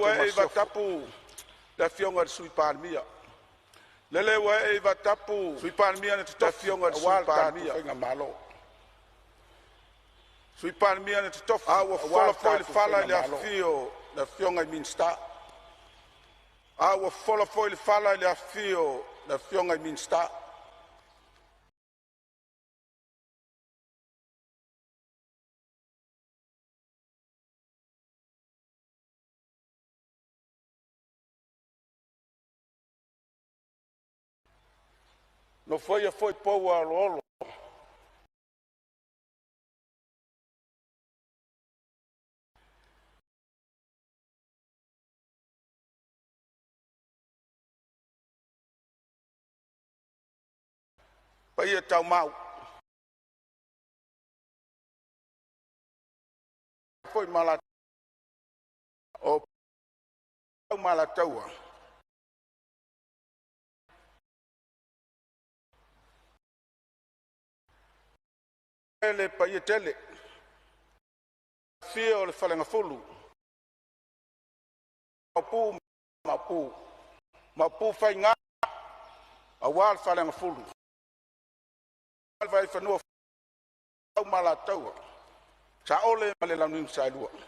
ua ee i vatapu le Afioga i le Sui Palemia, lele ua ee i vatapu Sui Palemia na le totofi Afioga i le aua Sui le tatou Palemia, faigamalo. Sui Palemia na totofi A ua aua fola le foi le tatou fala i le faigamalo. afifio o le Afioga i Minisita, A ua fola foi le fala i le afifio o Afioga i Minisita, Nofoia foi pou ae oloolo paia taumau foi ma o ma alataua, le paia tele, afio o le Faleagafulu, Maopu ma Maopu, Maopu Faiga aua le Faleagafulu, le Vaifanua Fofo ma Alataua, Saole ma le Launiu na Saelua. Le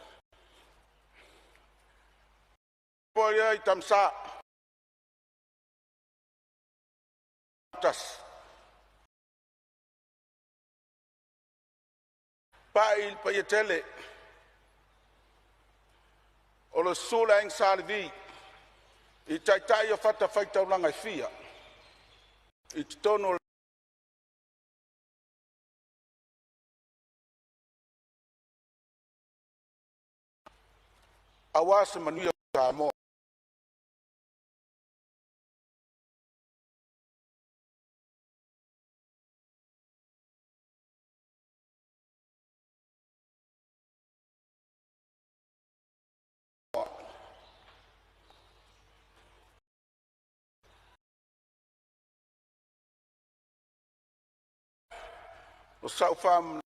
paia ia Tamasa tasi, pai le paia tele o le susu o le Aiga Sa Levi, i taitai o fatafaitaulaga e fia i totonu o aua se manuia o Samoa. O sau faamanatu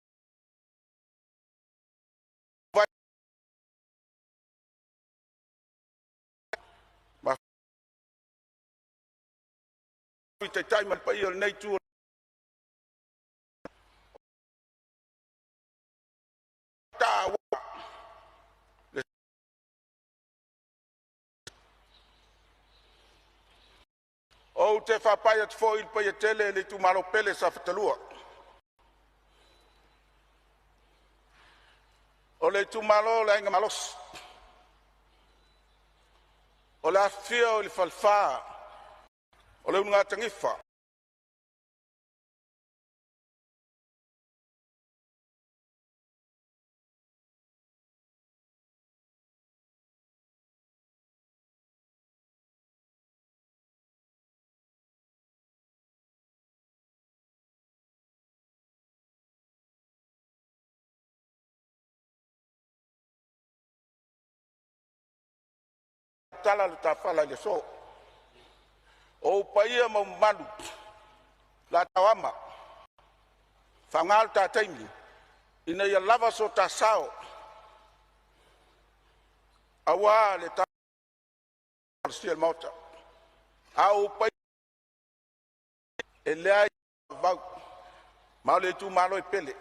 taitai ma le paia o lenei itu o le Maota. Ou te faapai atu foi i le paia tele i le itumalo pele Safata 2. O le itumalo o le Aiga Malosi, o le afifio i le Falefa o le Ulugatanifa, tala le ta fala i le aso. O ou paia ma mamalu o le faaaoga lo ta taimi ina ia lava so ta sao aua le folasia i le Maota. A o ou paia, e leai ni mauvau, ma o le itumalo e pele. O le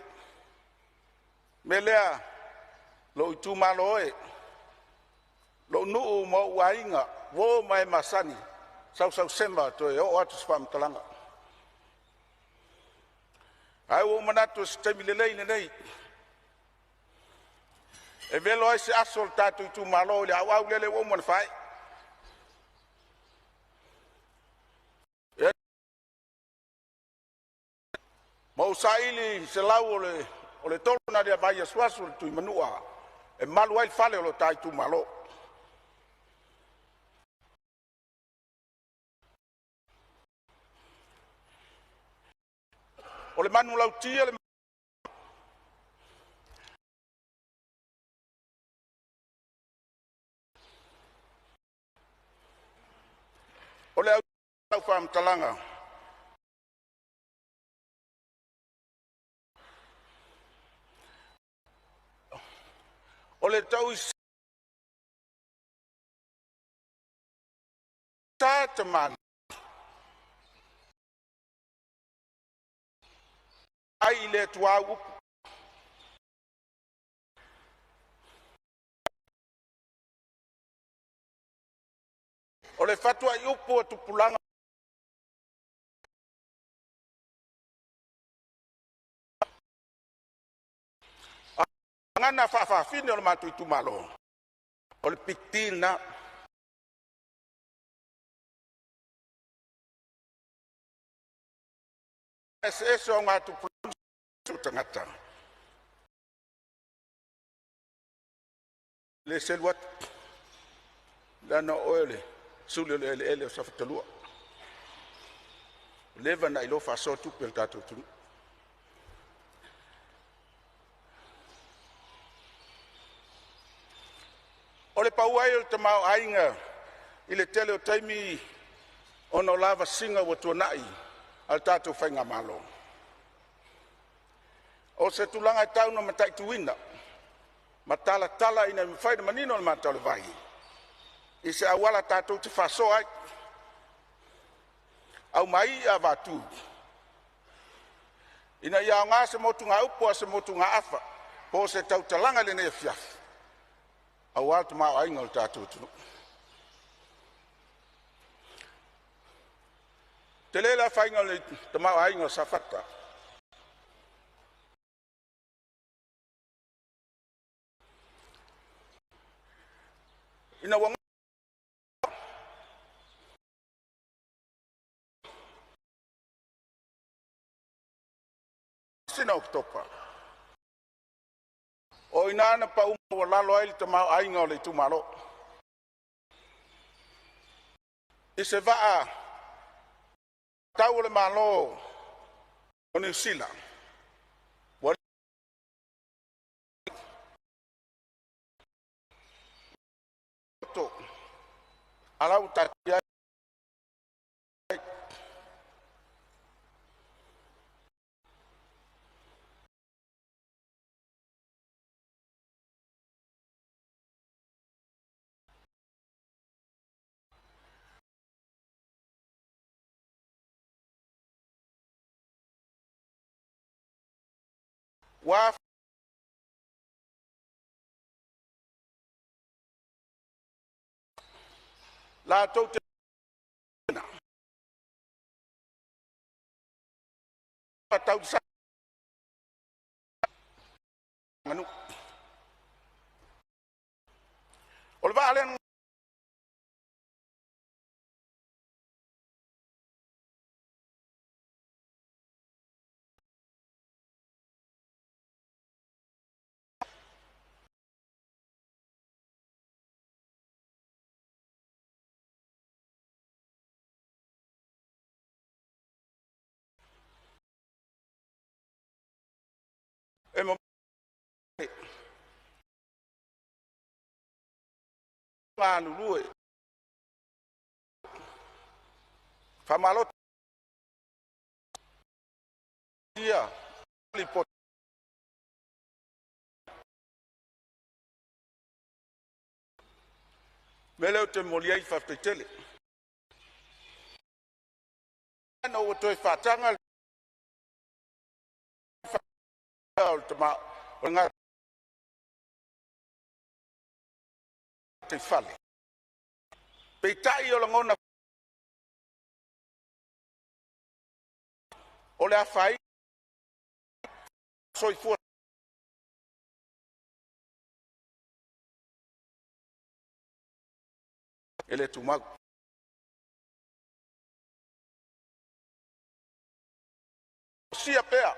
mea lea lou itumalo e, lou nuu ma ou aiga, uo ma e masani, sausausema toe oo atu se faamatalaga. Ae ua ou manatu o se taimi lelei lenei e velo ai se aso o le tatou itumalo i le auau lele ua uma ona faaee. Ma ou saili se lau o le tolo nai le vai asuasu o le Tuimanua e malu ai le fale o lo ta itumalo. O le manulauti a le O le autu o lau faamatalaga o le tauisaga Sa tamalii ai i le Atua au upu. O le fatuaiupu a tupulaga gagana faafafine o le matou itumalo, o le big deal lena. Eseese o augatupulaga o tagata, e le selu atu, leaga o oe o le suli o le eleele o Safata 2. Ua leva ona e iloa faasoa tupe a le tatou atunuu. O le pau ai o le tamaoaiga i le tele o taimi ona o lavasiga ua tuanai a le tatou faigamalo. O se tulaga e tau ina mataituina ma talatala ina ia mafai ona manino le mata o le vai i se auala tatou te faasoa ai, aumai ia avatu, ina ia aoga se motugaupu a o se motugaafa po o se tautalaga i lenei afiafi aua le tamaoaiga o le tatou atunuu. E tele le afaina o le tamaoaiga o Safata. Ina ua masina o Oketopa, o i ina na pau maualalo ai le tamaoaiga o le itumalo. I se vaa tau o le Malo o Niu Sila ua a o la e ua taatia ai. Ua latou te aganuu. O le vaa lea na e galulue. Faamalo lipoti mea lea ou te momoli ai le faafetai tele. Ina ua toe faataga le o le gataifale, peitai o lagona o le afaina o le soifua e le tumau. Sia pea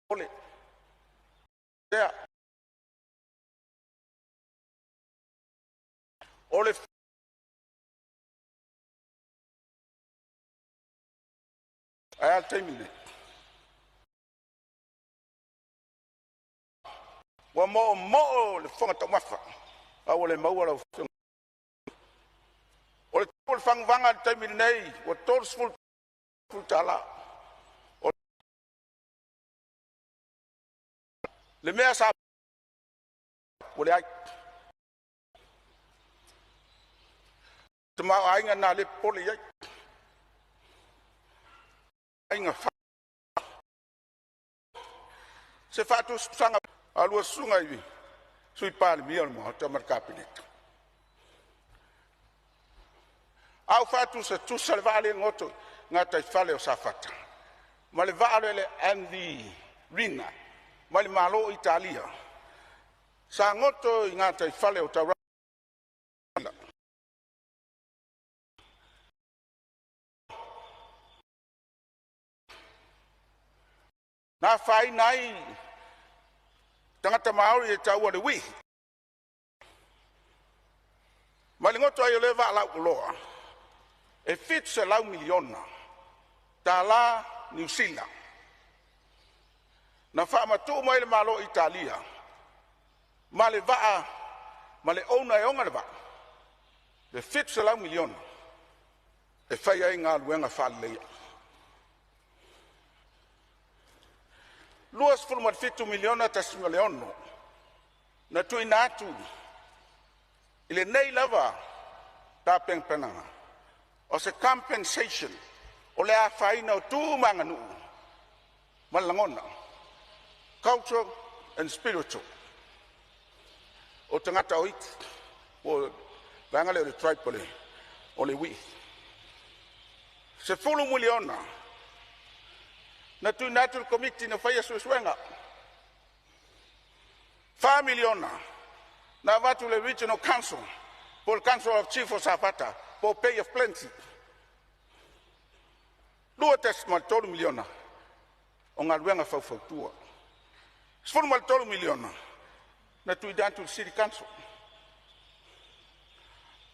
ole lea o le ae a le taimi lenei? Ua moomoo le fofoga taumafa a ua le maua lau afioga. O le tau o le faguvaga i le taimi nei ua $30. O le mea sa ua leai. O le tamaoaiga lena lea e popole i ai. Aiga se faatusatusaga a lua susuga i Sui Palemia o le Maota ma le Kapeneta, a ou faatusatusa le vaa lea e goto i gataifale o Safata ma le vaa lea o le MV Rina mai le Malo o Italia sa goto i gataifale o Tauranga na afaina ai tagata Maori e taua o le uihi mai le goto ai o lea vaa lauoloa e $700 miliona tala Niu Sila na faamatuu mai e le Malo o Italia ma le vaa ma le owner e ona le vaa le $700 miliona e fai ai galuega faaleleia. $27.6 miliona na tuuina atu i lenei lava tapenapenaga o se compensation o le afaina o tu ma aganuu ma le lagona, cultural and spiritual o tagata o iti po o le vaega lea o le tribe o le uii. $10 miliona na tuuina atu i le Komiti na faia suesuega. $4 miliona na avatu i le Regional Council po o le Council of Chiefs o Safata po o Bay of Plenty. $2.3 miliona o galuega faufautua. $13 miliona na tuuina atu i le City Council.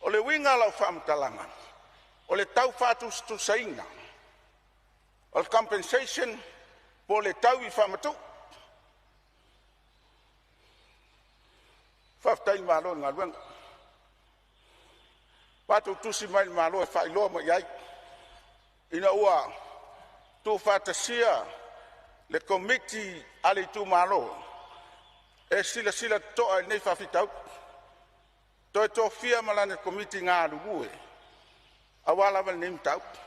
O le uiga o lau faamatalaga, o le tau faatusatusaina o le compensation po o le taui faamatuu. Faafetai i le Malo i le galuega, matou tusi mai i le Malo e faailoa mai i ai ina ua tuufaatasia le Komiti a le Itumalo e silasila totoa i lenei faafitauli, toe tofia ma lana Komiti galulue aua lava lenei mataupu.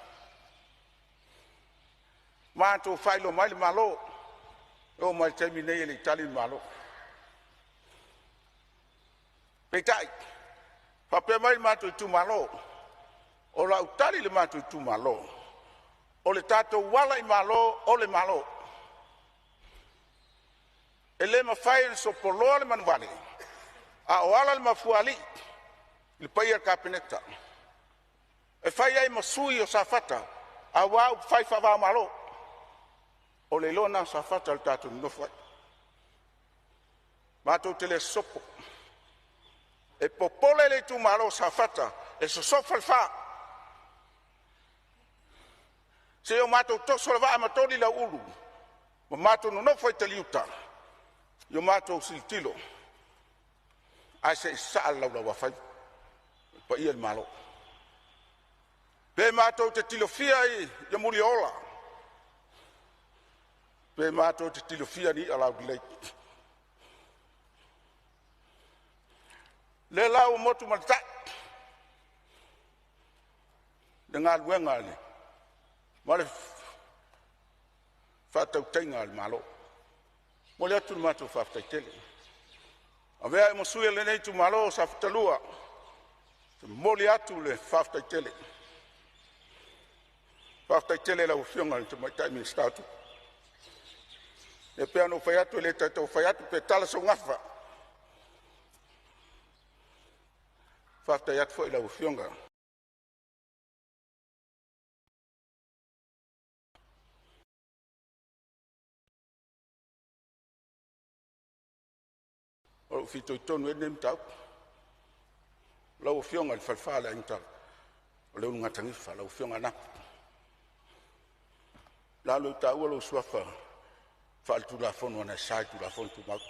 Matou faailoa mai le Malo, e oo mai le taimi lenei e le i tali le Malo. Peitai, faapea mai le matou itumalo, o lau tali i le matou itumalo, o le tatou ala i malo o le Malo. E le mafai ona sopoloa le manuvale a o ala le mafuaalii le paia o le Kapeneta e fai ai ma sui o Safata aua upufai faava-o-Malo. O le iloa lena o Safata i le tatou nonofo ai. Matou te le sopo, e popole le itumalo o Safata e sosofa le fa, seia o matou toso le vaa ma toli le auulu ma matou nonofo ai taliuta i o matou silisili ese ae sei sasaa le laulauafaiva i le paia i le Malo. Pe matou te tilofia i muliola pe matou te tilofia ni ia laulelei. O lea la ua motu ma le tai le galuega ma le faatautaiga a le Malo. E momoli atu le matou faafetai tele. Avea ai ma sui o lenei itumalo Safata 2 e momoli atu le faafetai tele. Faafetai tele i lau Afioga i le Tamaitai Minisita o Tupe. E pei ona ou fai atu e le tau fai atu pe tala sou gafa. Faafetai atu foi i lau Afioga o loo fitoitonu i ai lenei mataupu, lau Afioga i le Falefa o le Aiga o le Ulugatanifa lau Afioga Anapo. O le a le taua lou suafa faale-tulafono na e sa i Tulafono Tumau.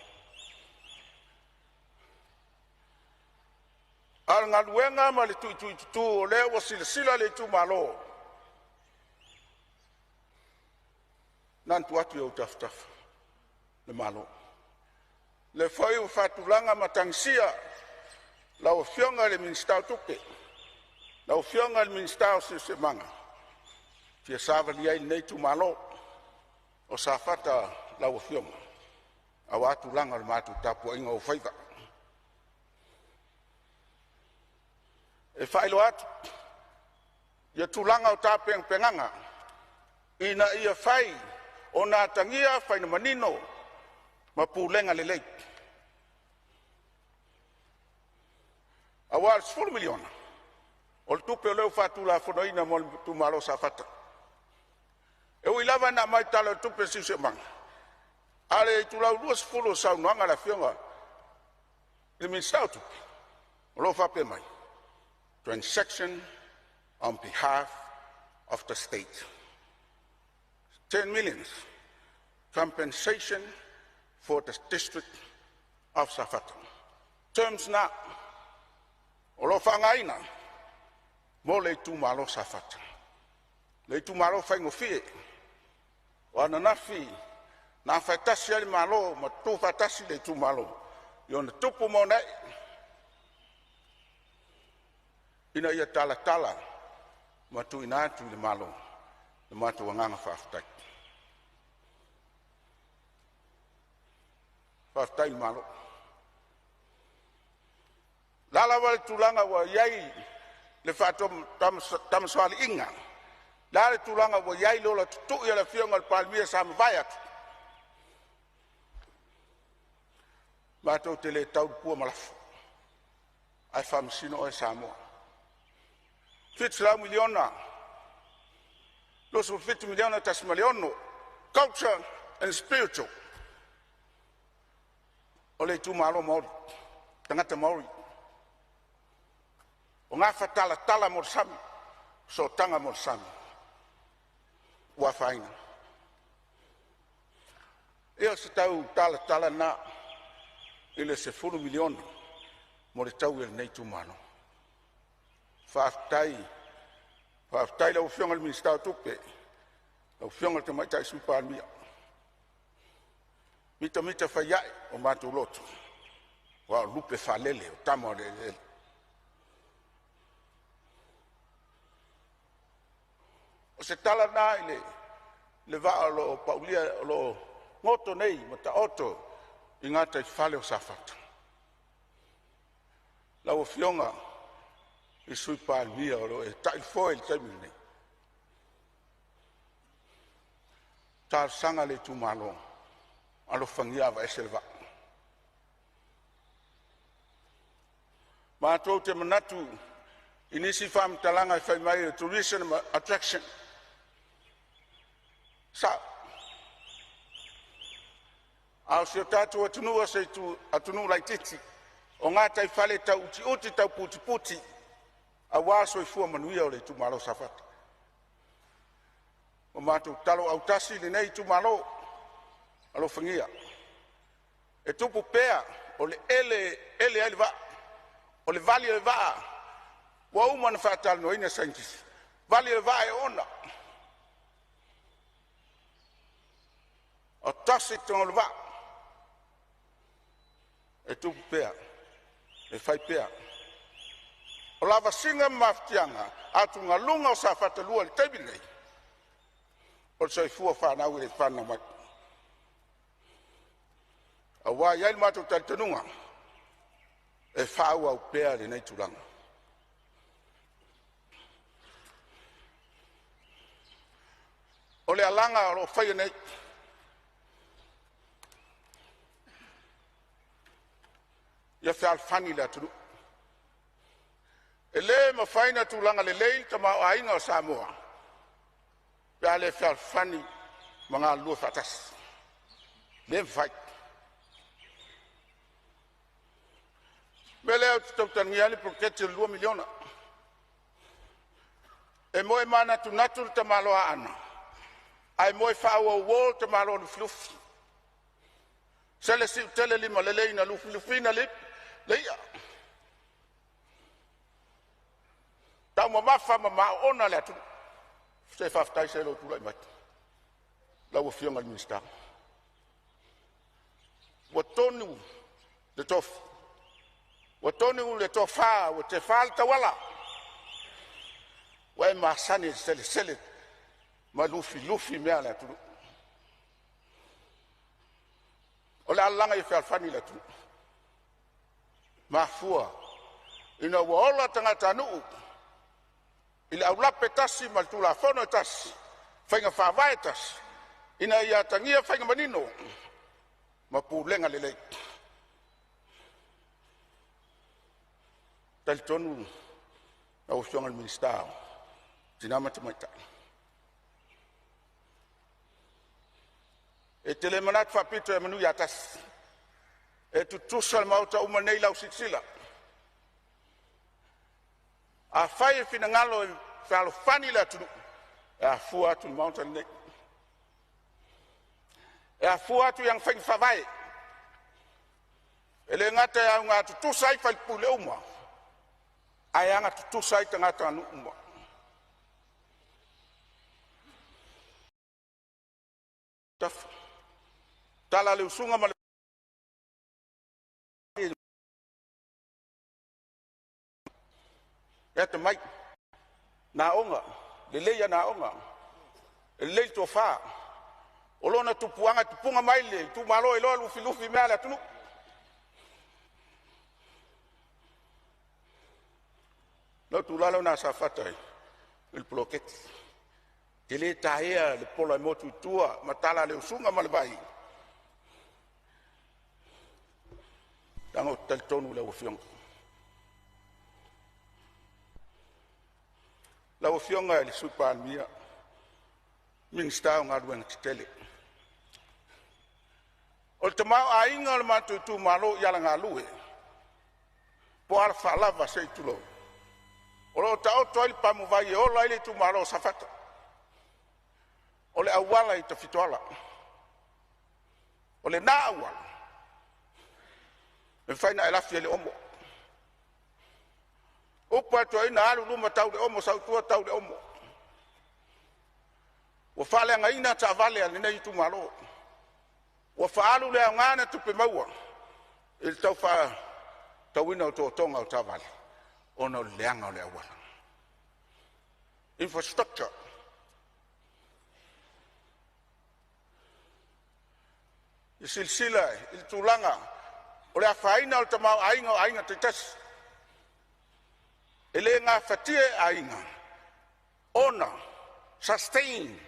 A o le galuega ma le tuituitutu o lea ua silasila le itumalo, na ona tuu atu i ou tafatafa o le Malo. O lea foi ua faatulaga ma tagisia lau Afioga i le Minisita o Tupe, lau Afioga i le Minisita o Siosiomaga, e fia savali ai lenei itumalo o Safata lau Afioga aua tulaga o le matou tapuaiga o ou faiva. E faailoa atu ia tulaga o tapenapenaga ina ia fai ona atagia, faiga manino ma pulega lelei aua o le $10 miliona o le tupe o lea ua faatulafonoina mo le itumalo o Safata. E ui lava ina aumai i le Tala o le Tupe a le Siosiomaga, a o le itulau 20 i le saunoaga a le Afioga i le Minisita o Tupe o lo o faapea mai, “Transaction on behalf of the State, 10 million compensation for the District of Safata.” Terms na o lo o faaaogaina mo le itumalo o Safata, le itumalo faigofie. O ananafi na afa tasi ai le Malo ma tutu faatasi le itumalo i ona tupu ma ona ee ina ia talatala ma tuuina atu i le Malo le matou agaga faafetai. Faafetai i le Malo. O le a lava le tulaga ua i ai le faatamasoaliiga, le a le tulaga ua i ai le ola tutui o le Afioga i le Palemia sa mavae atu, matou te le tau le pua ma lafo ae faamasino oe Samoa. $700 miliona, $27.6 culture and spiritual o le itumalo Maori, tagata Maori. O gafatalatala mo le sami, sootaga mo le sami ua afaina. Ia o se tau talatala na i le $10 miliona mo le taui a lenei itumalo. Faafetai, faafetai i lau Afioga i le Minisita o Tupe, lau Afioga i le Tamaitai Sui Palemia, mitamita fai ai o matou loto aua o lupe faalele o tama o le eleele. O se tala lena i le vaa o lo o paulia o lo o goto nei ma taoto i gataifale o Safata. Lau Afioga i le Sui Palemia o lo o e taifoe i le taimi nei, talosaga a le itumalo, alofagia aveese le vaa. Matou te manatu i nisi faamatalaga e fai mai o tourism attraction, e sao. A o si o tatou atunuu o se atunuu laitiiti, o gataifale tau utiuti tau putiputi aua soifua manuia o le itumalo Safata. Ua matou tatalo autasi lenei itumalo, alofagia e tupu pea o le ele e ele ai le vaa, o le vali o le vaa ua uma ona faatalanoaina e saienitisi, vali o le vaa e oona, e tasi totonu o le vaa, e tupu pea, e fai pea. O lavasiga ma mafatiaga, atugaluga o Safata 2 i le taimi lenei, o le soifua o fanau e le i fananau mai. Aua e i ai lo matou talitonuga, e faaauau pea lenei tulaga. O le alaga o lo o faia nei, ia fealofani le atunuu. E le mafai ona tulaga lelei le tamaoaiga o Samoa pe a le fealofani ma galulue faatasi. E le mafai. O le mea lea ou te tautalagia ai le poloketi o le $2 miliona. E moe manatunatu le tamaloa Aana ae moe faauouo le tamaloa Lufilufi. Sele siutele limalelei na lufilufiina le ia. Taumamafa ma maona le atunuu. Se faafetai se lou tulai mai lau Afioga i le Minisita. Ua tonu le tofi, ua tonu le tofa ua tefa le tauala, ua e masani e selesele ma lufilufi mea a le atunuu. O le a alaga ia fealofani le atunuu, mafua ina ua ola tagatanuu i le aulape e tasi ma le Tulafono e tasi, faiga faavae e tasi, ina ia atagia faiga manino ma pulega lelei. E talitonu lau Afioga i le Minisita o Tina ma Tamaitai, e te le manatu faapito semeamanu ia tasi, e tutusa le Maota uma nei i lau silasila. Afai e finagalo e fealofani le atunuu, e afua atu i le Maota lenei, e afua atu i ana faiga faavae. E le gata e auga tutusa ai sui usufono uma, ae agatutusa ai tagatanuu uma. Tala le usuga ma le atamai, na aoga, lelei ana aoga, e lelei le tofa. O lona tupuaga e tupuga mai le itumalo e iloa lufilufi mea a le atunuu. O lou itula lena Safata i le poloketi. E te le taea le pola e motu i tua ma tala a le usuga ma le vai, leaga ou te talitonu i lau Afioga. Lau Afioga i le Sui Palemia, Minisita o Galuega Tetele. O le tamaoaiga o le matou itumalo i auala galue po o alafaalava se i tulou, o lo o taoto ai le pamuvai e ola ai le itumalo o Safata. O le auala i Tafitoala. O lena auala e mafai ona e lafi ai le omo. O upu a le toeaina, alu i luma tau le omo, sau i tua tau le omo. Ua faaleagaina taavale a lenei itumalo, ua faaalu le aoga o tupe maua i le tau faatauina o totoga o taavale ona o le leaga o le auala. Infrastructure. Ia silasila i le tulaga o le afaina o le tamaoaiga o aiga taitasi. E le gafatia e aiga ona sustain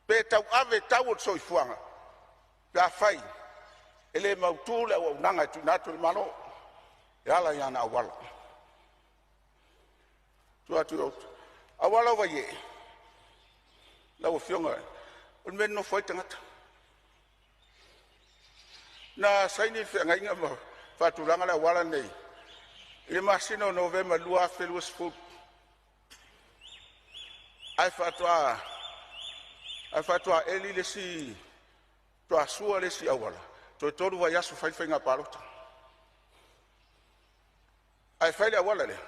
pe tauave tau o le soifuaga pe afai e le mautu le auaunaga e tuuina atu e le Malo e ala i ana auala. Tua atu o auala o Vaiee, lau Afioga o le mea e nonofo ai tagata. Na saini le feagaiga ma faatulaga le auala lenei i le masina o Novema 2020, ae faatoa eli le isi, faatoa sua le isi auala toe 3 vaiaso fai le faiga palota. Ae fai le auala lea,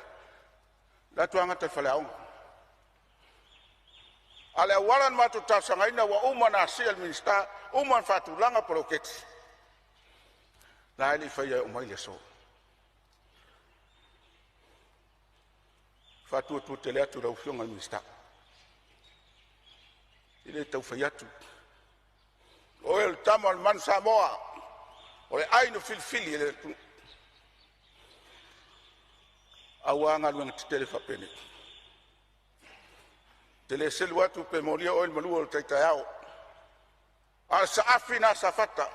o la e toe gata i le faleaoga. A o le auala na matou talosagaina ua uma ona asia e le Minisita, uma ona faatulaga poloketi, la e le i faia e oo mai i le aso. E fatuatuatele tele atu i lau Afioga i le Minisita. E le tau fai atu, o oe o le tama o le Manusamoa, o le ai na filifili e le atunuu. Aua galuega tetele faapenei. Ou te le selu atu pe molia oe i le malu o le tai taeao, a o le saafi lena a Safata,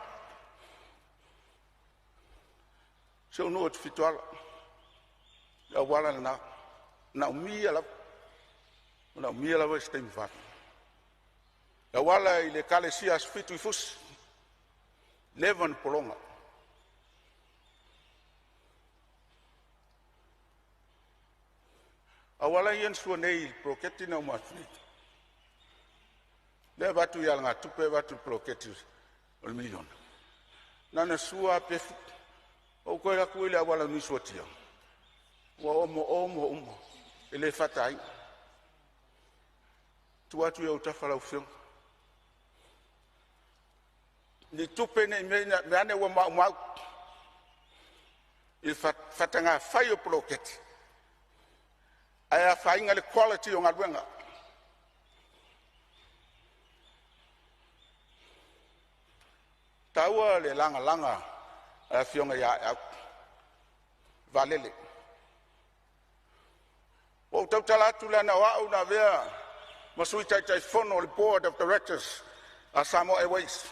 si ou nuu i Tafitoala, le auala lena, e manaomia lava, manaomia lava i se taimi vave. Le auala i le Ekalesia Aso Fitu i Fusi, leva ona pologa. O auala ia na sua nei i le poloketi na uma atu nei, lea e avatu i alagatupe, avatu i le poloketi o le miliona, na ona sua lava pefu. Ou toe alu atu i le auala na suatia ua omoomo uma. E le faataina. Tuu atu i ou autafa lau Afioga, ni tupe nei mea ane ua maumau i le faataga fai o poloketi ae afaina le quality o galuega. E taua le lagalaga a le afioga ia Aeau, vaalele. Ua ou tautala atu leaga o au na avea ma sui Taitaifono o le Board of Directors a Samoa Airways.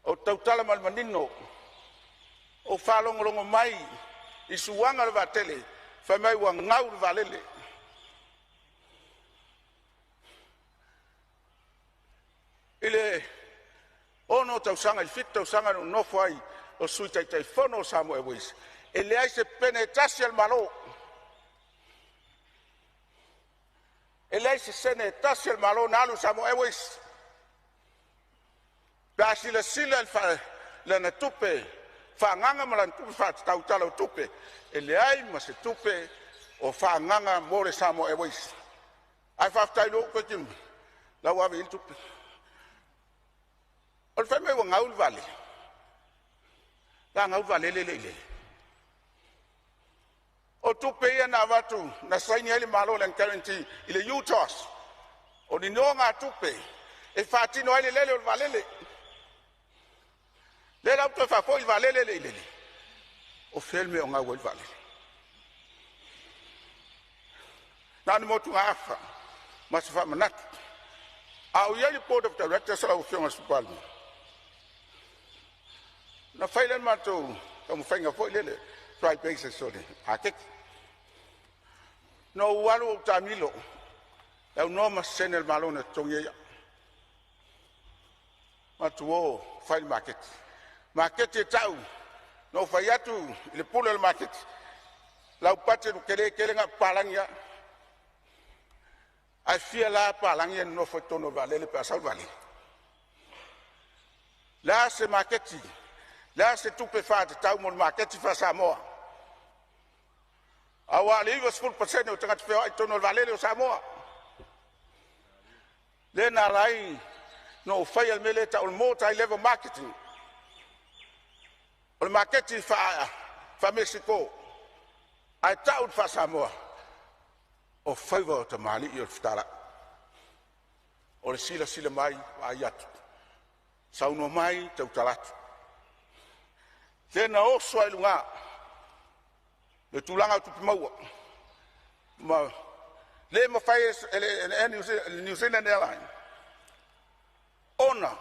Ou te tautala ma le manino, na ou faalogologo mai i suaga o le vaatele fai mai ua gau le vaalele. I le 6 tausaga i le 7 tausaga na ou nofo ai o sui Taitaifono o Samoa Airways, e leai se pene e tasi a le Malo, e leai se sene e tasi a le Malo na alu i le Samoa Airways. Pe a silasila i lana tupe faaagaaga ma lana tupe faatatau i le Tala o le Tupe, e leai ma se tupe o faaagaaga mo le Samoa Airways. Ae faafetai i lou talitonuga la ua ave i ai le tupe. O le fai mai ua gau le vaalele, o le a gau le vaalele e le i lele. O tupe ia na avatu na saini ai le Malo i lana guarantee i le UTOS, o ni nonogatupe e faatino ai le lele o le vaalele. Lea la ua toe faafoi le vaalele e le i lele. O fea le mea o gau ai le vaalele? Na o ni motugaafa ma se faamanatu. A o i ai i le Board of Directors lau Afioga i le Sui Palemia, ona fai lea o le matou taumafaiga foi lele, try basis o le maketi. Na ou alu ou taamilo, e aunoa ma se sene a le Malo na totogia ai au. Matou o fai le maketi, maketi e tau, na ou fai atu i le pule o le maketi, lau budget ua tele tele na o papalagi lava. Ae fia la papalagi ia e nonofo ai totonu o le vaalele pe a sau le vaalele? O le a se maketi, o le a se tupe faatatau mo le maketi faa-Samoa? Aua o le 90% o tagata feoai i totonu o le vaalele o Samoa. Lea na ala ai ona ou faia le mea lea e tau o le multi level marketing. O le maketi faa-Mesiko ae tau i le faa-Samoa, o faiva o tamalii o le fetalai. O le silasila mai vaai atu, saunoa mai, tautala atu. Lea na oso ai i luga le tulaga o tupe maua ma le mafai e le Air New Zealand Airlines ona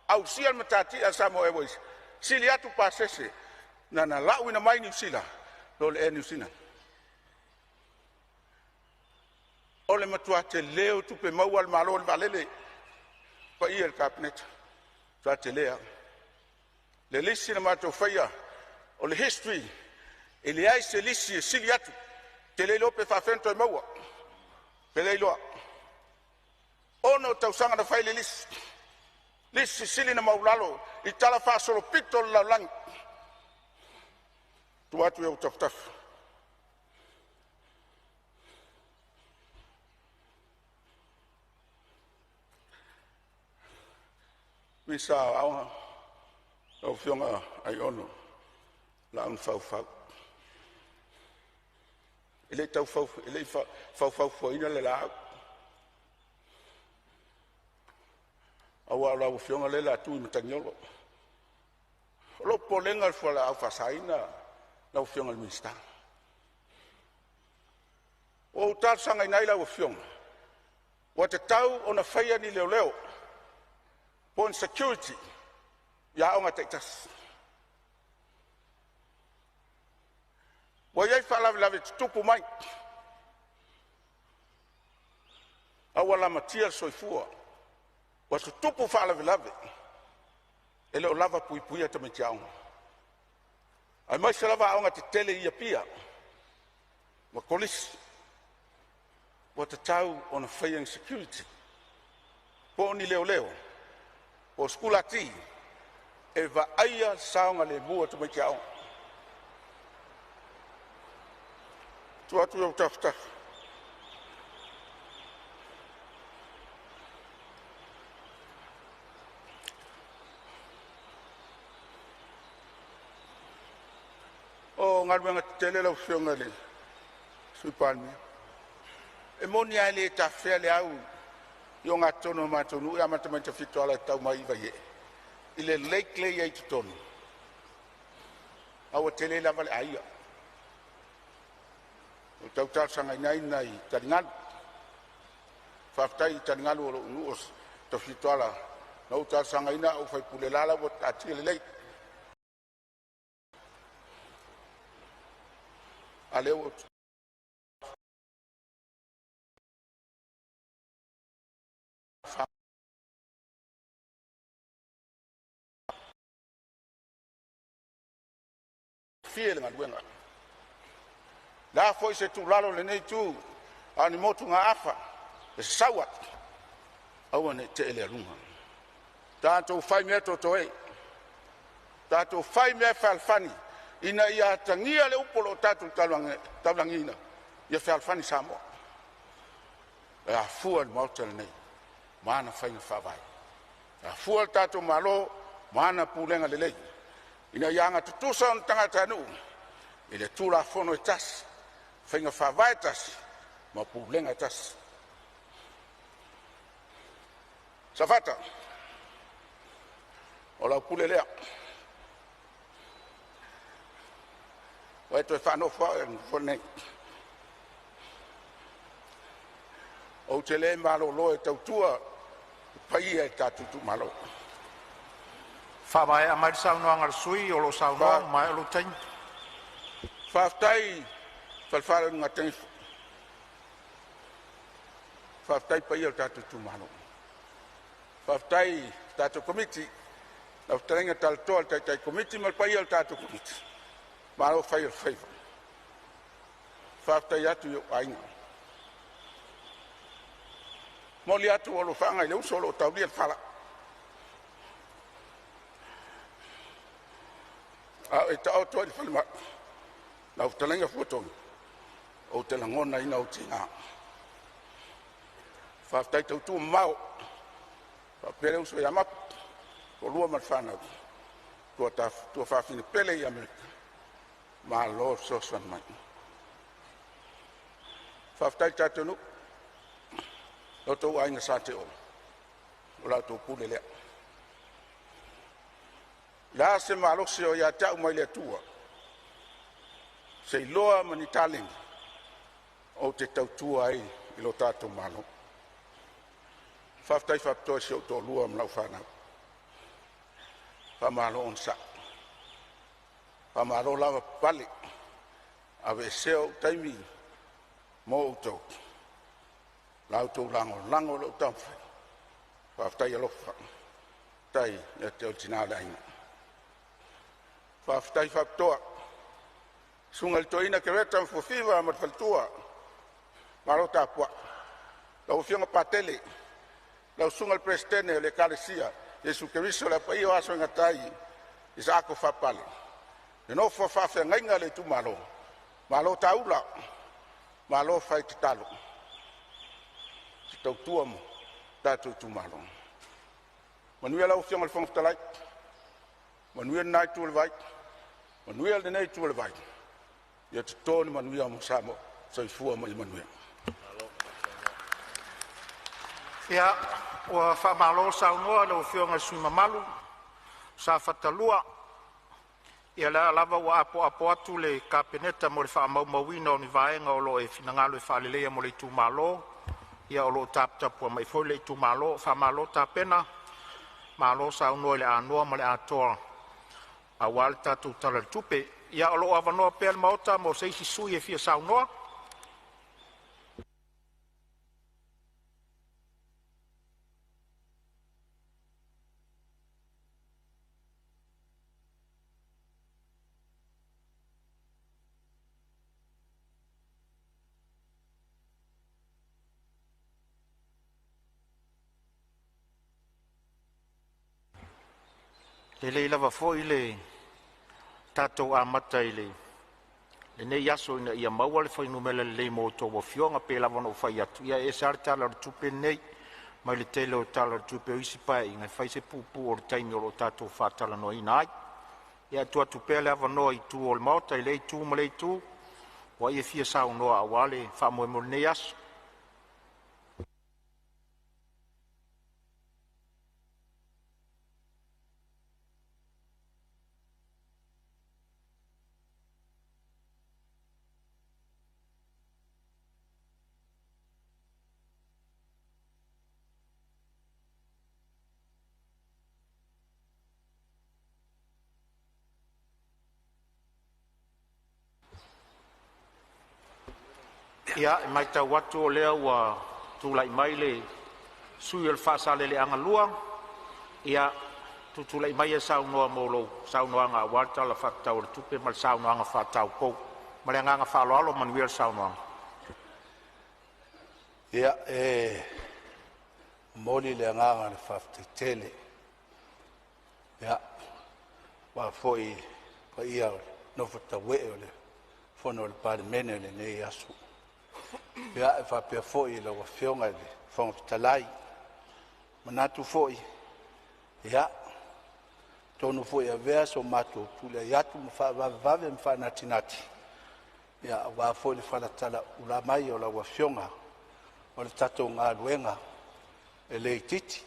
ausia le matatia a le Samoa Airways, sili atu pasese na na lauina mai Niu Sila i lo le Air New Zealand. O le matua tele o tupe maua a le Malo i le vaalele. Le paia i le Kapeneta, matua tele lava. Le lisi na matou faia o le history, e leai se lisi e sili atu, ou te le iloa pe faafefea ona toe maua, ou te le iloa. 6 tausaga na fai ai le lisi, lisi sili ona maualalo i talafaasolopito o le lalolagi. Tuu atu i ou tafatafa. Minisita o Aoga, lau Afioga Aiono Laauli ma Faufau, e le i faufau le laau aua o lau afioga lea o le a tu i matagi olo. O lou popolega o le fualaau faasaina lau Afioga i le Minisita. Ua ou talosagaina ai lau afioga, ua tatau ona faia ni leoleo po o ni security i aoga taitasi. Ua i ai faalavelave tutupu mai, a ua lamatia le soifua, ua tutupu faalavelave e le o lava puipuia tamaiti aoga, aemaise lava aoga tetele i Apia ma Kolisi. Ua tatau ona faia ni security po o ni leoleo po o sikulati e vaaia le saogalemu o tamaiti aoga. Tuu atu i ou tafatafa. O galuega tetele lau Afioga i le Sui Palemia, e moni lava e le tafea le au i ogatotonu o le matou nuu e amata mai i Tafitoala e tau mai i Vaiee i le lake lea e i ai i totonu, a ua tele lava le aia. Ua tau talosagaina ai nai taligalu. Faafetai i taligalu o lou nuu o Tafitoala na ou talosagaina a ou faipule, o la ua taatia lelei. A lea ua le galuega. O le a foi se tuualalo a lenei itu a o ni motugaafa e sasau atu, aua ne i tee le aluga. Tatou fai mea totoe, tatou fai mea fealofani ina ia atagia le upu o lo o tatou taulagiina, ia fealofani Samoa. E afua i le Maota lenei ma ana faiga faavae, e afua le tatou Malo ma ana pulega lelei ina ia agatutusa ona tagatanuu i le Tulafono e tasi, faiga faavae e tasi ma pulega e tasi. Safata, o lau pule lea, ua e toe faanofo au i le Nofoa lenei. Ou te le malolo e tautua le paia i le tatou itumalo. Faamaea mai le saunoaga a le sui usufono o lo o saunoa ua maea lou taimi. Faafetai i le falefa o Matanifa, faafetai i paia o le tatou itumalo, faafetai i le tatou Komiti, lau fetalaiga Talatoa le taitai komiti ma le paia o le tatou Komiti, malo fai o le faiva. Faafetai atu i ou aiga, momoli atu alofaaga i le uso o lo o taulia le fala a o e taoto ai i le falemai. Lau fetalaiga Fuatonu, ou te lagonaina ou tiga. Faafetai tautua mamao faapea le uso ia Mapu toalua ma le fanau, tuafafine pele i Amerika, malo le fesoasoani mai. Faafetai i le tatou nuu, lo outou aiga Sa Teolo, o la outou pule lea. O le a se malosi o ia te au mai le Atua se iloa ma ni taleni ou te tautua ai i lo tatou Malo. Faafetai faapitoa i si ou toalua ma lau fanau, faamalo onosai, faamalo lavapapale. Aveesea ou taimi mo outou, la outou lagolago i lou taumafai, faafetai alofa, faafetai ia te oe le tina o le aiga. Faafetai faapitoa i le susuga i le toeaina Kereta ma Fuafiva ma le faletua, malo tapuai. Lau afioga Patele, lau susuga i le Peresetene o le Ekalesia Iesu Keriso o le Aopaia o Aso e Gata ai i Saako Faapale, le nofo a faafeagaiga a le itumalo, malo taula, malo fai tatalo i le tautua mo le tatou itumalo. Manuia lau Afioga i le Fofoga Fetalai, manuia lena itu o le vai, manuia lenei itu o le vai, ia toto ni manuia mo Samoa. Soifua ma ia manuia. Ia, ua faamalo saunoa i lau Afioga i le sui usufono mamalu mo Safata 2. Ia o lea lava ua apoapo atu le Kapeneta mo le faamaumauina o ni vaega o lo o e finagalo e faaleleia mo le itumalo. Ia o lo o taputapuai mai foi le itumalo. Faamalo tapena, malo saunoa i le anoa ma le atoa aua le tatou Tala o le Tupe. Ia o lo o avanoa pea le Maota mo se isi sui usufono e fia saunoa. E lelei lava foi le tatou amata i le lenei aso ina ia maua le fuainumera lelei mo a outou afioga. E pei lava ona ou fai atu, e ese lava le Tala o le Tupe lenei mai le tele o Tala o le Tupe o isi Paeaiga, e fai si puupuu o le taimi o lo o tatou faatalanoaina ai. Ia, e tuu atu pea le avanoa i itu o le Maota i lea itu ma lea itu ua e fia saunoa aua le faamoemoe o lenei aso. Ia, e matau atu o lea ua tulai mai le sui usufono mo Faasaleleaga 2. Ia, tutulai mai e saunoa mo lou saunoaga aua le Tala Faatatau o le Tupe ma le saunoaga faataupou. Ma le agaga faaaloalo, manuia le saunoaga. Ia, e momoli le agaga o le faafetai tele aua foi le paia o le nofo taua o le fono a le Palemene i lenei aso. E faapea foi i lau Afioga i le Fofoga Fetalai, manatu foi ia atonu foi e avea so matou tulai atu ma faavavevave ma faanatinati aua foi le falatalauula mai o lau Afioga. O le tatou galuega e le itiiti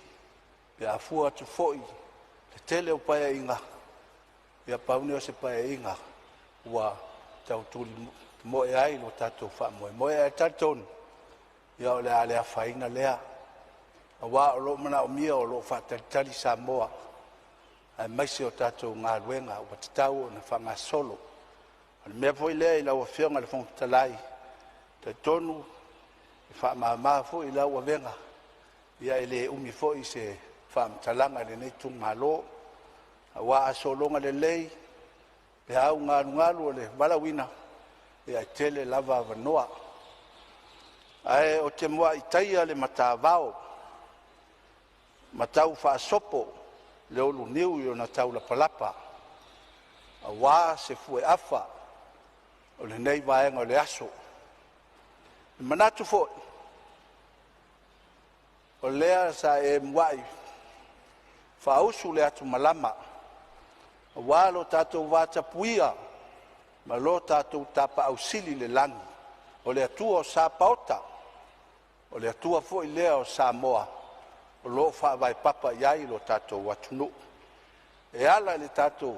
pe a fua atu foi i le tele o Paeaiga, ia pau lenei o se Paeaiga ua tau tulimoe ai lo tatou faamoemoe. Ae talitonu o le a le afaina lea aua o lo o manaomia, o lo o faatalitali Samoa aemaise o tatou galuega ua tatau ona faagasolo. O le mea foi lea i lau Afioga i le Fofoga Fetalai, e talitonu e faamama foi lau avega, ia e le umi foi se faamatalaga a lenei itumalo, aua a sologa lelei peau galugalu o le valaauina, ia e tele lava avanoa. Ae ou te muai taia le matavao ma tau faasopo le uluniu i ona taulapalapa aua se fueafa o lenei vaega o le aso. E manatu foi o lea sa e muai faausu le atumalama aua lo tatou vatapuia ma lo tatou Tapaau Sili i le lagi, o le Atua o Sapaota, o le Atua foi lea o Samoa o lo o faavae papa i ai lo tatou atunuu e ala i le tatou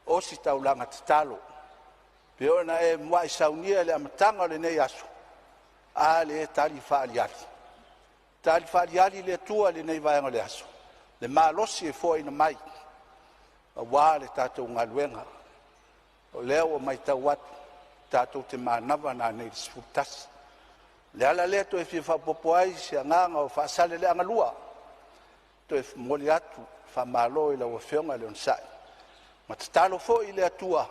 ositaulaga tatalo pei ona e muai saunia i le amataga o lenei aso. A lea e tali faaaliali, tali faaaliali le Atua i lenei vaega o le aso, le malosi e foaina mai aua le tatou galuega. O lea ua matau atu tatou te manava nanei i le 11. O le ala lea e toe fia faaopoopo ai se agaga o Faasaleleaga 2 e toe momoli atu le faamalo i lau Afioga i le onosai ma tatalo foi i le Atua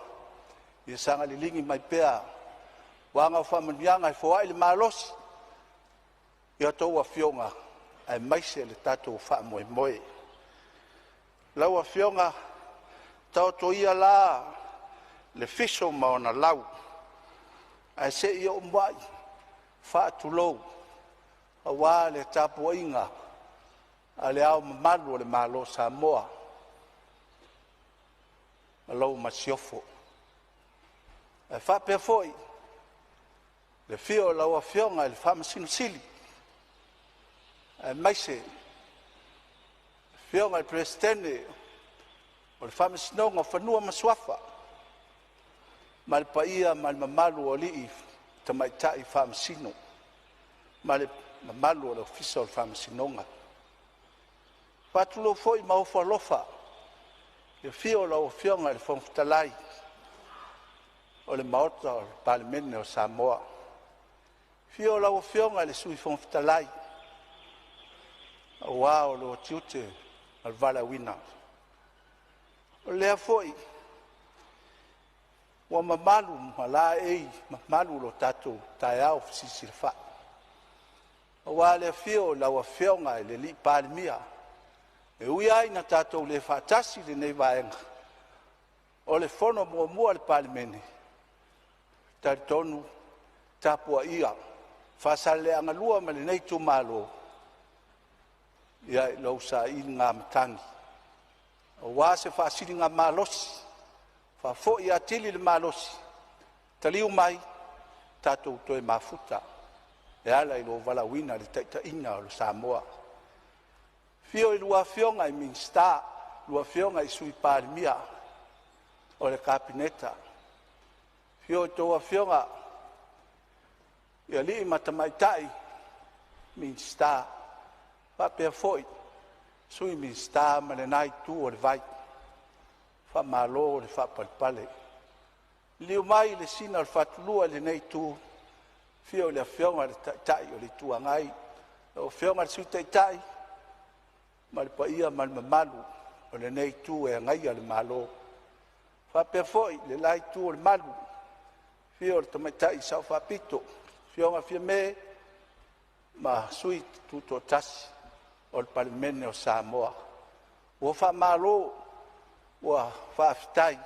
ia saga liligi mai pea o ana faamanuiaga e foai le malosi i a outou afioga aemaise le tatou faamoemoe. Lau Afioga, taoto ia la le fiso ma ona lau, ae se i ou muai faatulou aua le tapuaiga a Le Ao Mamalu o le Malo o Samoa ma lau Masiofo, ae faapea foi le afio o lau Afioga i le Faamasino Sili aemaise le Afioga i le Peresetene o le Faamasinoga o Fanua ma Suafa ma le paia ma le mamalu o alii ma tamaitai Faamasino ma le mamalu o le Ofisa o le Faamasinoga. E faatulou foi ma ofo alofa i le afio o lau Afioga i le Fofoga Fetalai o le Maota o le Palemene o Samoa, afio lau Afioga i le Sui Fofoga Fetalai aua lou tiute ma le valaauina. O lea foi ua mamalu ma laei mamalu lo tatou taeao fesisilafai aua le afio o lau Afioga i le Palemia. E ui lava ina tatou le faatasi i lenei vaega o le fono muamua a le Palemene, Talitonu tapuaia Faasaleleaga 2 ma lenei itumalo i lou sailiga matagi aua se faasiligamalosi e faafoi atili le malosi, taliu mai tatou toe mafuta e ala i lou valaauina i le taitaiga o le Samoa. Afio a lua Afioga i Minisita, lua Afioga i Sui Palemia o le Kapeneta, afio a outou afioga i alii ma tamaitai Minisita, faapea foi Sui Minisita ma lena itu o le vai. Faamalo le faapalepale. Liliu mai i le Sina o le Fatulua i lenei itu, afio le Afioga i le Taitai o le Itu Agai, lau Afioga i le Sui Taitai ma le paia ma le mamalu o lenei Itu e agaia le Malo. E faapea foi le la itu o le malu, afio le Tamaitai Sao Faapito, afioga Fiame ma Sui Tutoatasi o le Palemene o Samoa. Ua faamalo, ua faafetai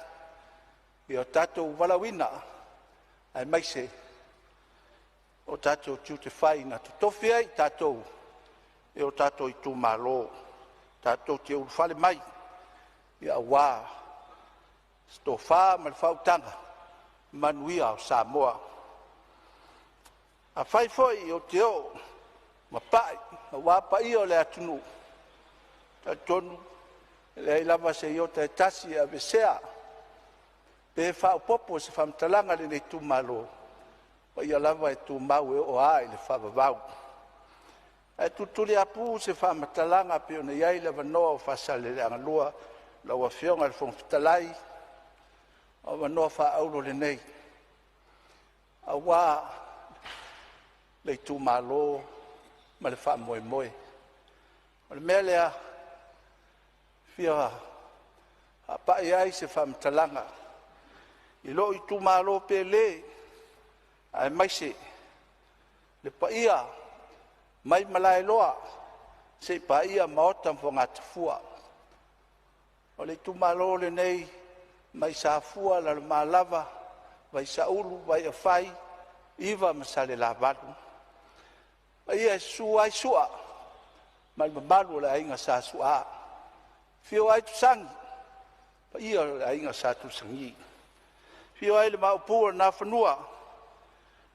i lo tatou valaauina aemaise o tatou tiute fai na totofi ai i tatou e o tatou itumalo tatou te ulufale mai aua se tofa ma le faautaga manuia o Samoa. Afai foi ou te oo ma pai aua paia o le atunuu, e talitonu e leai lava se iota e tasi e aveesea pe faaopoopo i se faamatalaga a lenei itumalo, o paia lava e tumau e oo lava i le faavavau. Ae tulituliaupu se faamatalaga e pei ona i ai le avanoa o Faasaleleaga 2 lau Afioga i le Fofoga Fetalai, o avanoa faaauro lenei aua le itumalo ma le faamoemoe. O le mea lea e fia faapai ai se faamatalaga i lou itumalo pele aemaise le paia mai Malaeloa seia paia Maota ma Fogatafua. O le itumalo lenei mai Safua, Lalomalava, Vaisaulu, Vaiafai, Iva ma Salelavalu, paia e susu ai Sua ma le mamalu o le aiga Sa Su'a, afio ai Tusani ma paia o le aiga Sa Tusani, afio ai le Maopu o le Nafanua,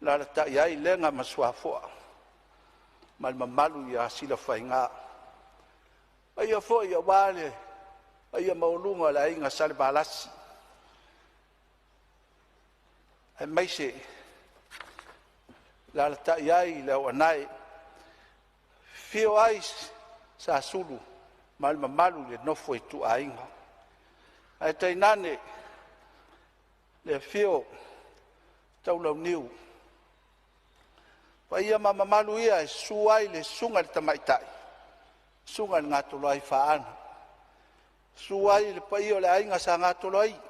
alaalatai ai Lega ma Suafoa ma le mamalu ia Silafaiga. O paia foi aua le paia maualuga o le aiga Salevalasi aemaise le alaalatai ai le Auanae, afio ai Sasulu ma le mamalu i le nofo a ituaiga, ae tainane le afio o Taulauniu. O paia ma mamalu ia e susu ai le susuga i le Tamaitai, susuga i le Gatoloaifaana, susu ai le paia o le aiga Sa Gatoloaii'a,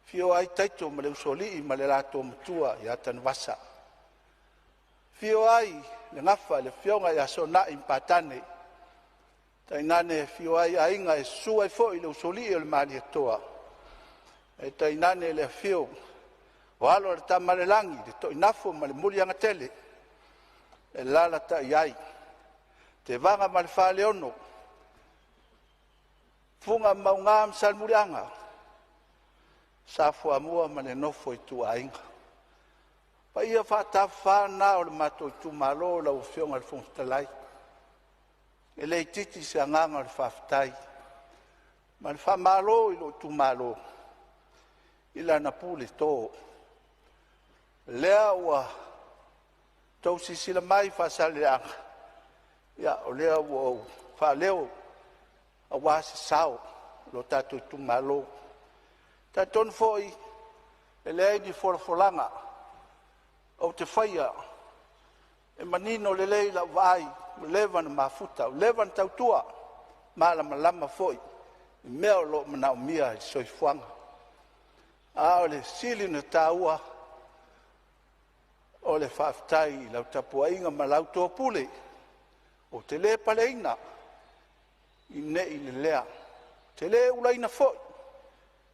afio ai Taito ma le Usoalii ma le latou Matua ia Tanuvasa, afio ai le Gafa i le afioga ia Soonai ma Patane, tainane afio ai aiga e susu ai foi le usoalii o le Malietoa, ae tainane le afio o alo o le Tamaalelagi, le Toinafo ma le Muliagatele, e alaalatai ai Tevaga ma le Faleono, Fuga ma Mauga ma Salemuliaga, Sa Fuamua ma le nofo a ituaiga. O paia faatafafa na o le matou itumalo lau Afioga i le Fofoga Fetalai, e le itiiti se agaga o le faafetai ma le faamalo i lou itumalo i lana puleto. O lea ua outou silasila mai Faasaleleaga, ia o lea ua ou faaleo aua se sao o lo tatou itumalo. E talitonu foi e leai ni folafolaga ou te faia, e manino lelei lau vaai, ua leva ona mafuta, ua leva ona tautua, malamalama foi i mea o lo o manaomia i le soifuaga. A o le sili ona taua o le faafetai i lau tapuaiga ma la outou pule ou te le paleina ne i lelea, ou te le ulaina foi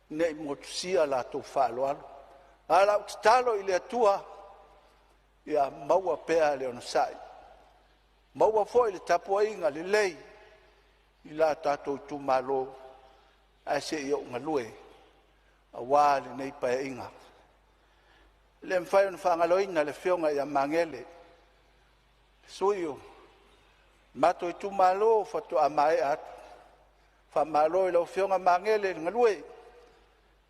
ne i motusia la outou faaaloalo. A o lau tatalo i le Atua, ia maua pea le onosai, maua foi le tapuaiga lelei i la tatou itumalo ae se i ou galue aua lenei Paeaiga. E le mafai ona faagaloina le afioga ia Magele, le sui o le matou itumalo faatoa maea atu. Faamalo i lau Afioga Magele le galue,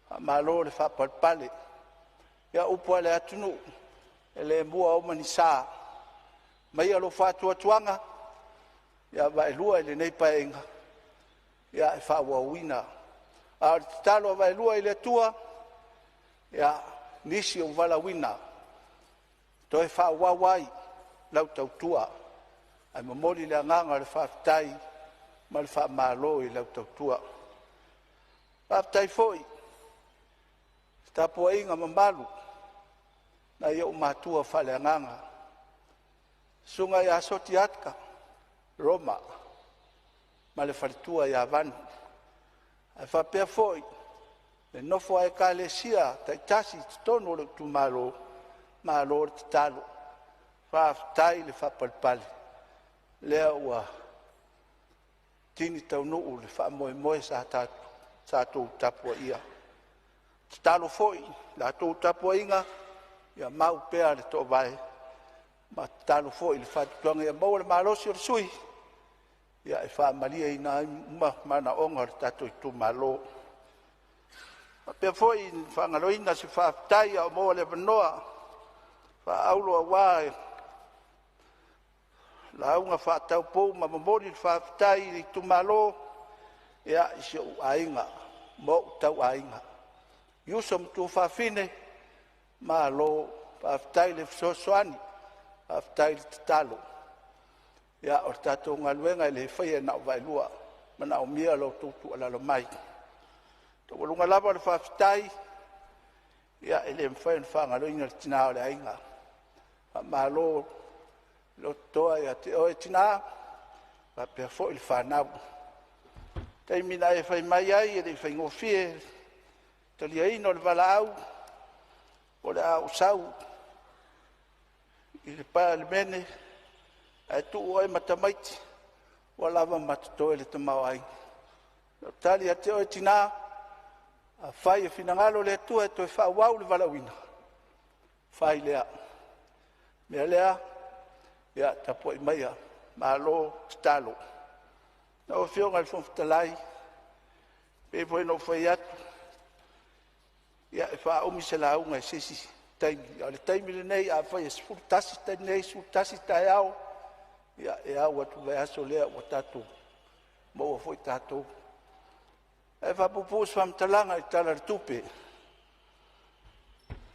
faamalo le faapalepale. Ia o upu lava a le atunuu, e le mua uma ni sa. Aumaia lou faatuatuaga ia vaelua i lenei Paeaiga e faaauauina. A o le tatalo a Vaelua i le Atua, ia nisi ua valaauina toe faaauau ai lau tautua, ae momoli le agaga o le faafetai ma le faamalo i lau tautua. Faafetai foi i le tapuaiga mamalu a nai ou matua faaleagaga, susuga ia Sotiata Roma ma le faletua ia Vanu, ae faapea foi le nofo a Ekalesia taitasi i totonu o lou itumalo, malo le tatalo, faafetai le faapalepale, o lea ua tini taunuu le faamoemoe sa tatou tapuaia. Tatalo foi i la outou tapuaiga ia mau pea le toovae, ma tatalo foi i le faatuatuaga ia maua le malosi o le sui usufono e faamalieina ai uma manaoga o le tatou itumalo. E faapea foi ona faagaloina se faafetai a o maua le avanoa faaauro aua lauga faataupou ma momoli le faafetai i le itumalo, ia, i si ou aiga ma ou tauaiga, i uso ma tuafafine, malo faafetai le fesoasoani, faafetai le tatalo. Ia, o le tatou galuega e le faia na o Vaelua, e manaomia lo outou tuualalo mai. E taualuga lava le faafetai, ia e le mafai ona faagaloina le tina o le aiga. Faamalo le lototoa ia te oe tina faapea foi le fanau. I le taimi na e fai mai ai e le i faigofie le taliaina o le valaau o le a ou sau i le Palemene ae tuu oe ma tamaiti ua lava ma totoe le tamaoaiga. Lau tali ia te oe tina, afai e finagalo le Atua e toe faaauau le valaauina, fai lea. O le mea lea, ia tapuai maia, malo tatalo. Lau Afioga i le Fofoga Fetalai, e pei foi ona ou fai atu, ia e faaumi se lauga i se isi taimi, a o le taimi lenei, afai e 11:00 i le taimi nei, 11:00 taeao, ia e au atu i le vaiaso lea ua tatou maua foi tatou. Ae faapuupuu se faamatalaga i le Tala o le Tupe.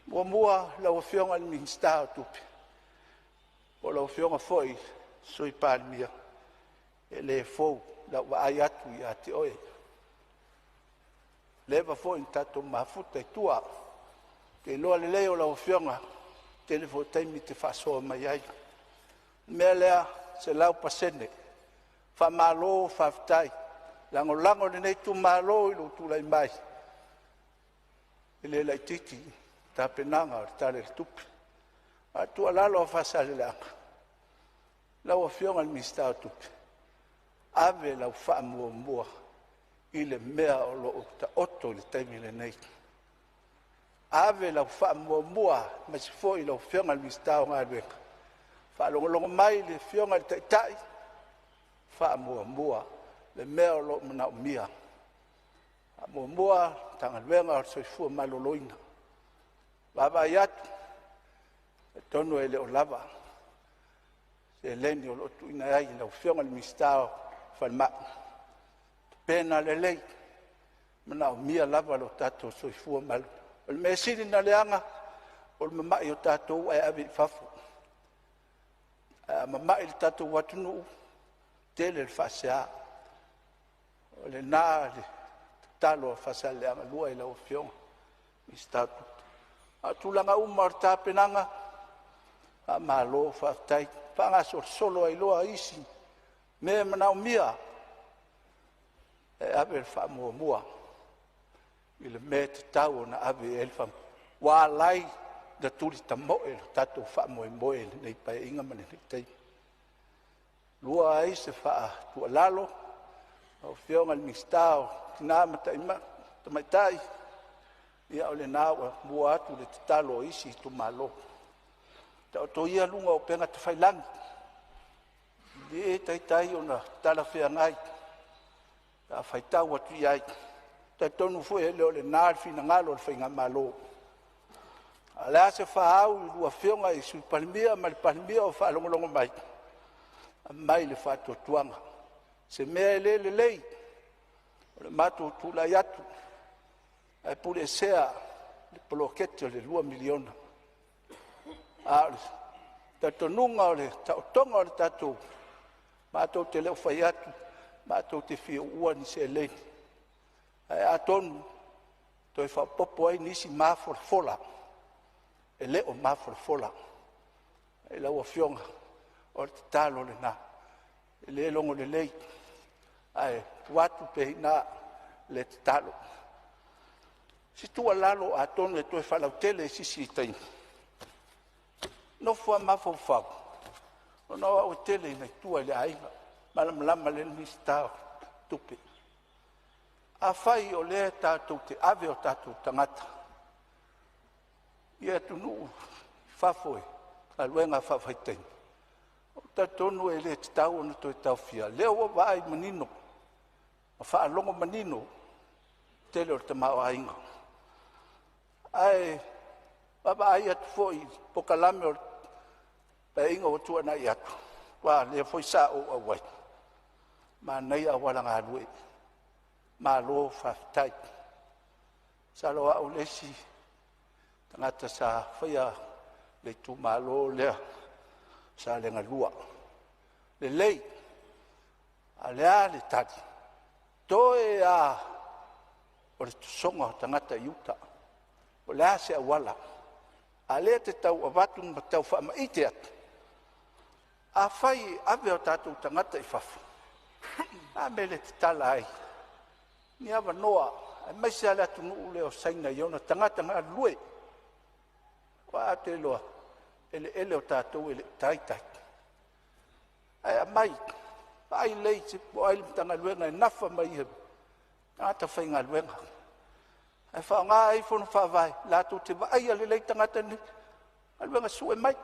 Muamua lau Afioga i le Minisita o Tupe, po o lau Afioga foi i le Sui Palemia, e le fou lau vaai atu ia te oe. Ua leva foi ona tatou mafuta i tua. Ou te iloa lelei o lau Afioga, e tele foi taimi e te faasoa mai ai. O le mea lea, 100%. Faamalo faafetai. E lagolago e lenei itumalo i lou tulai mai, e le laitiiti le tapenaga o le Tala o le Tupe. A o le tuualalo a Faasaleleaga, lau Afioga i le Minisita o Tupe, ave lau faamuamua i le mea o lo o taoto i le taimi lenei. Ave lau faamuamua aemaise foi lau Afioga i le Minisita o Galuega, faalogologo mai le Afioga i le Taitai, faamuamua le mea o lo o manaomia. Faamuamua le Matagaluega o le Soifua Maloloina. Vaavaai atu, e talitonu e le o lava seleni o lo o tuuina i ai i lau Afioga i le Minisita o le Falemai. Tapena lelei, e manaomia lava lo tatou soifua maloloina. O le mea sili ona leaga o le mamai o tatou ae ave i fafo. Ae a mamai lo tatou atunuu, tele le faasea. O lena le tatalo a Faasaleleaga 2 i lau Afioga i le Minisita o Tupe. A o tulaga uma o le tapenaga, faamalo faafetai, faagasolosolo ai loa isi mea manaomia e ave le faamuamua i le mea e tatau ona ave i ai le faamuamua. Ua ala ai ona tulitamoe lo tatou faamoemoe i lenei Paeaiga ma lenei taimi. E lua ai se tuualalo lau Afioga i le Minisita o Tina ma Tamaitai, ia o lena ua mua atu le tatalo a isi itumalo. Taoto ia luga o upega tafailagi, e le taitai ona talafeagai pe a faitau atu i ai. E talitonu foi e le o lena le finagalo o le faigamalo. A o le a se faaau i a lua Afioga i le Sui Palemia ma le Palemia o faalogologo mai, aumai le faatuatuaga, se mea e le lelei, o le matou tulai atu ae puleesea le poloketi o le $2 miliona. A o le talitonuga o le taotoga o le tatou, matou te le o fai atu matou te fia uua ni seleni, ae atonu e toe faaopoopo ai nisi mafolafola e le o mafolafola. Lau Afioga, o le tatalo lena, e le logo lelei ae tuu atu pea i ina le tatalo. O se tuualalo atonu e toe faalautele i se isi taimi, nofo lava ma mafaufau ona o au e tele ina i tua i le aiga, e malamalama lelei le Minisita o Tupe. Afai o lea tatou te ave o tatou tagata i atunuu i fafo i galuega faavaitaimi, ou te talitonu e le tatau ona toe taofia. Lea ua ou vaai manino ma faalogo manino i le tele o le tamaoaiga. Ae vaavaai atu foi i polokalame o le Paeaiga ua tuanai atu, aua o lea foi sa ou auai, manaia auala galue, malo faafetai. Masalo o au le isi tagata sa faia le itumalo lea o Salega 2. Lelei, a o le a le tali? Toe lava o le tosoga o tagata i uta. O le a se auala? A o lea e te tau avatu ma tau faamaite atu, afai e ave o tatou tagata i fafo, o le a le mea e le tatala ai ni avanoa, aemaise lava le atunuu lea o Saina i ona tagata galulue. Aua ou te iloa o eleele o tatou e le o taitai, ae aumai, vaai lelei po o ai le Matagaluega e nafa ma ia tagata faigaluega, ae faaaoga ai fono faavae latou te vaaia lelei tagata nei, galuega sue mai,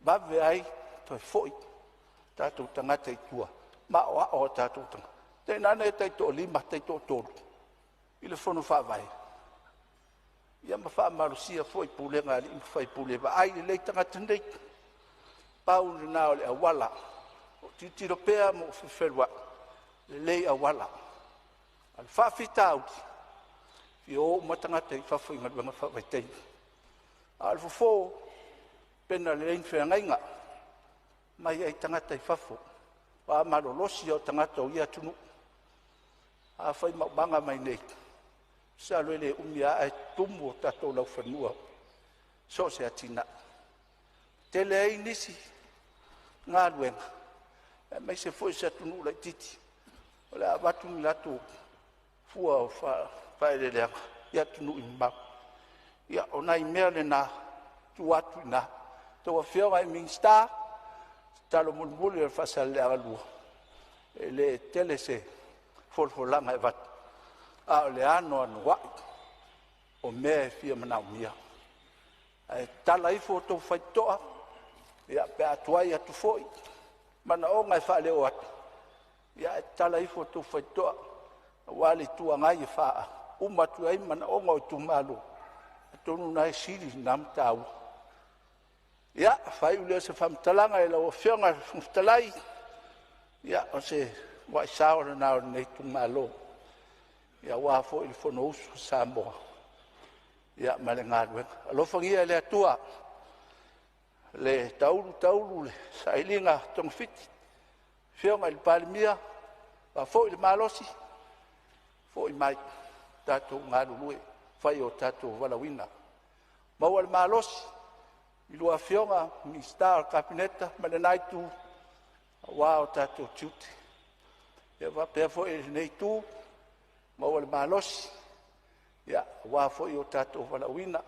vave ai toe foi tatou tagata i tua ma aoao o tatou tagata. Tainane e taitoalima taitoatolu i le fono faavae ia ma faamalosia foi pulega a alii ma faipule e vaai lelei tagata nei. Pau lena o le auala. O tilotilo pea ma ou fefeluai, lelei auala. A o le faafitauli, e fia o uma tagata i fafo i galuega faavaitaimi. A o le fofo, tapena lelei ni feagaiga, omai ai tagata i fafo, aua malolosi o tagata o ia atunuu. A fai maumaga mai nei, masalo e le umi a ae tumu o tatou laufanua i so o se atinae, tele ai nisi galuega aemaise foi o se atunuu laitiiti o le a avatu ni latou fua o faaeleeleaga i atunuu e mamao. Ia o nai mea na e tuu atu i ina i a outou Afioga i Minisita. O le tatalo mulimuli a Faasaleleaga 2, e le tele se folafolaga e avatu, a o le anoanoai o mea e fia manaomia. Ae tatala ifo outou faitotoa pe a tuai atu foi manaoga e faaleo atu, ae tatala ifo outou faitotoa aua le Itu Agai e faauma atu ai manaoga o itumalo, atonu o lena e sili lena mataupu. Ia, faaiu lea o se faamatalaga i lau Afioga i le Fofoga Fetalai, ia o se uluai sao lena o lenei itumalo aua foi le Fonousu a Samoa ma le galuega. Alofagia e le Atua le taulu taulu le sailiga togafiti a le Afioga i le Palemia, faafoi le malosi, foi mai tatou galulue e fai o tatou valaauina. Maua le malosi i lua Afioga i Minisita o le Kapeneta ma lena itu aua o tatou tiute. Ia faapea foi i lenei itu, maua le malosi Aua foi lo tatou valaauina.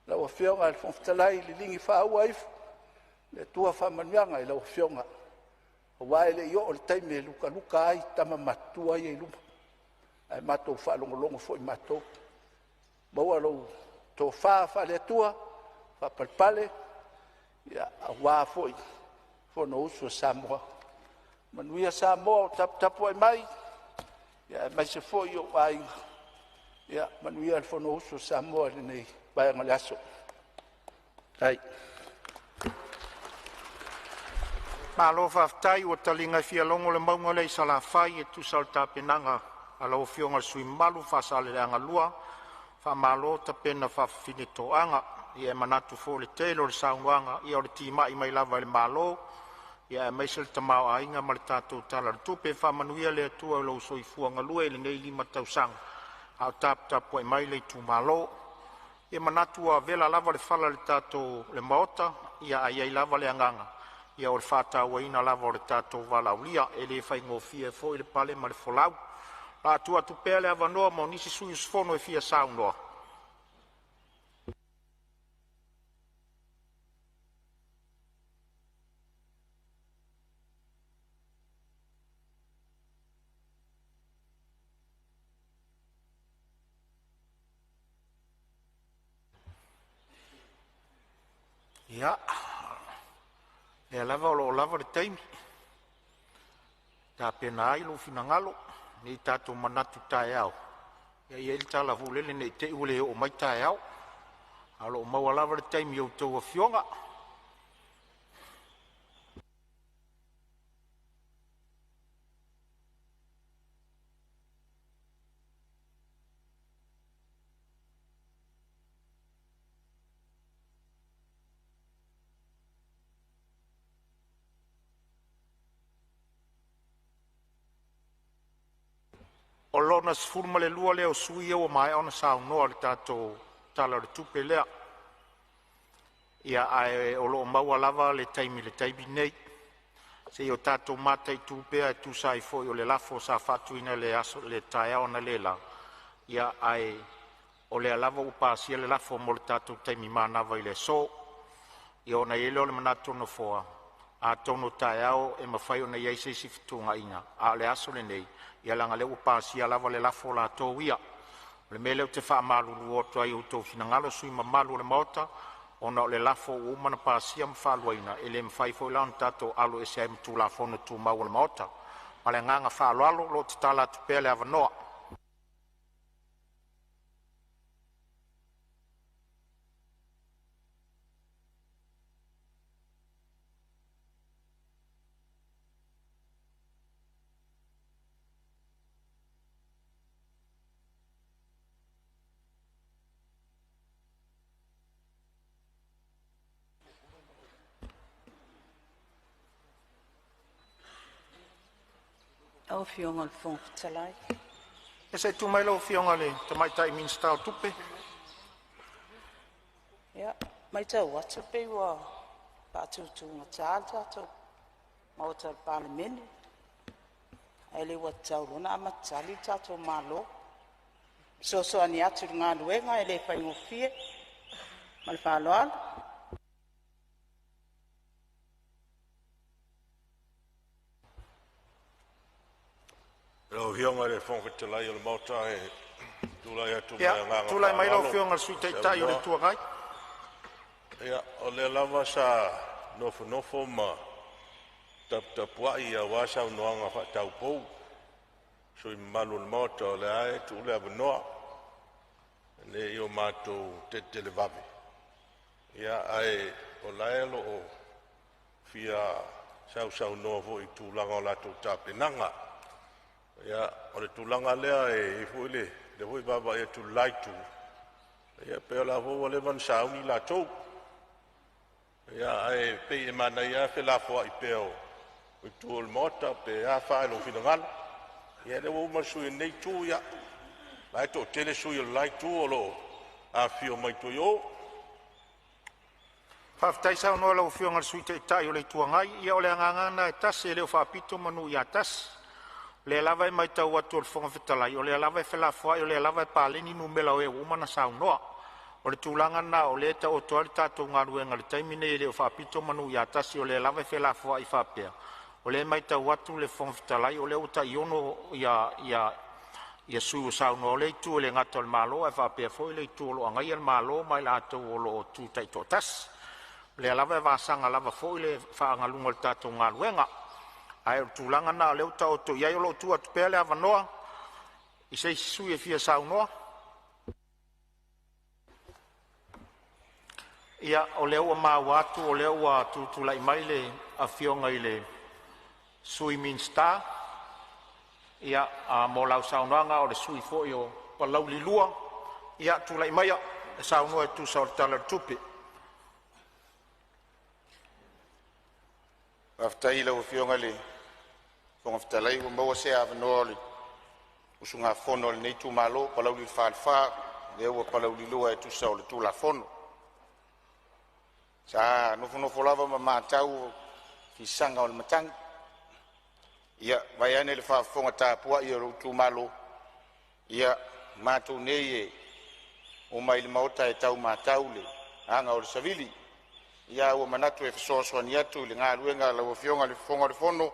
Lau Afioga i le Fofoga Fetalai, liligi faaua ifo e le Atua faamanuiaga i lau Afioga, aua e le i oo i le taimi e lukaluka ai tama matutua ia i luma, ae matou faalogologo foi matou. Maua lau tofa faale-Atua faapalepale aua foi le Fonousu a Samoa. Manuia Samoa o taputapuai mai, aemaise foi ou aiga. Ia manuia le Fonousu a Samoa i lenei vaega o le aso. Faafetai. Malo faafetai, ua taliga e fialogo le mauga lea i Salafai e tusa o le tapenaga a lau Afioga i le sui usufono mamalu o Faasaleleaga 2. Faamalo tapena faafafine toaga. Ia e manatu foi o le tele o le saunoaga ia o le timai mai lava i le Malo aemaise le tamaoaiga ma le tatou Tala o le Tupe. Faamanuia le Atua i lou soifua galue i lenei 5 tausaga a o taputapuai mai le itumalo. Ia, e manatu ua vela lava le fala i le tatou Maota, ae i ai lava le agaga o le faatauaina lava o le tatou valaaulia. E le faigofie foi le pale ma le folau. O le a tuu atu pea le avanoa mo nisi sui usufono e fia saunoa. Ia, o lea lava o lo o lava le taimi e tapena ai lou finagalo ne i tatou manatu taeao, ia e i ai le tala foi lele, ne i te i ua le oo mai taeao, ae o lo o maua lava le taimi i a outou afioga. O lona 12 lea o sui usufono ia ua maea ona saunoa i le tatou Tala o le Tupe lea. Ia, ae o lo o maua lava le taimi i le taimi lenei. Se i o tatou mataitu pea e tusa ai foi o le lafo sa faatuina i le taeao analeila, ae o lea lava ua pasia le lafo mo le tatou taimi manava i le aso. Ia ona i ai lea o le manatu o le Nofoa, atonu o taeao e mafai ona i ai se isi fetuunaiga, a o le aso lenei, ia leaga o lea ua pasia lava le lafo latou ia. O le mea lea ou te faamalulu atu ai i o outou finagalo sui usufono mamalu o le Maota, ona o le lafo ua uma ona pasia ma faaluaina, e le mafai foi la ona tatou aloese ai ma Tulafono Tumau a le Maota. Ma le agaga faaaloalo o lo o tatala atu pea le avanoa. Lau Afioga i le Fofoga Fetalai. Ia se i tulai mai lau Afioga i le Tamaitai Minisita o Tupe. Ia, e matau atu pei ua faatutugata le tatou Maota o le Palemene, ae le ua tatau loa ona amata tali le tatou Malo. E fesoasoani atu i le galuega e le faigofie. Ma le faaaloalo. Lau Afioga i le Fofoga Fetalai o le Maota, e tulai atu ma Ia, le agaga tulai mai lau faaaloalo Afioga i le Sui mo se Taitai o le avanoa. Itu Agai. Ia, o lea lava sa nofonofo ma taputapuai aua saunoaga faataupou a sui usufono mamalu o le Maota, o lea lava e tuu le avanoa ina ia matou televave, ae o la e o lo o fia sausaunoa foi i tulaga o latou tapenaga. Ia, o le tulaga lea e i ai foi le lea foi e vaavaai atu i le la itu, ia pei o la foi ua leva ona sauni latou. Ae pei e manaia lava le felafoai pea o itu o le Maota pe a fa i lou finagalo. Ia o lea ua uma le sui o lenei itu, ia, o la e toatele sui o le la itu o lo o afifio mai tua i o. Faafetai saunoa i lau Afioga i le Sui Taitai o le Itu Agai. Ia o le agaga lava lena e tasi, e le faapito manu ia tasi. Lea lava e matau atu e le Fofoga Fetalai, o lea lava e felafoai o lea lava e paleni numera o e ua uma ona saunoa. O le tulaga lena o lea e taoto ai le tatou galuega i le taimi lenei e le o faapito manu ia tasi, o lea lava e felafoai faapea. O lea e matau atu le Fofoga Fetalai o lea ua tai 6 sui usufono ua saunoa o lea itu e le gata o le Malo ae faapea foi le itu o lo o agaia le Malo ma i latou o lo o tu taitoatasi. O lea lava e vasaga lava foi le faagaluga o le tatou galuega. Ae o le tulaga lena o lea ua taoto i ai. O lo o tuu atu pea le avanoa i se isi sui usufono e fia saunoa. Ia, o lea ua maua atu o lea ua tutulai mai le Afioga i le Sui Minisita mo lau saunoaga, o le sui usufono foi o Palauli 2. Ia, tulai maia e saunoa e tusa o le Tala o le Tupe. Faafetai i lau Afioga i le Fofoga Fetalai ua maua se avanoa o le usugafono a lenei itumalo o Palauli le Falefa, lea ua Palauli 2 e tusa o le Tulafono. Sa nofonofo lava ma matau fisaga o le matagi, ia vaeane le faafofoga tapuai a lou itumalo, ia matou nei e omai i le maota e tau matau le aga o le savili. Ia ae ua manatu e fesoasoani atu i le galuega a lau Afioga i le Fofoga o le Fono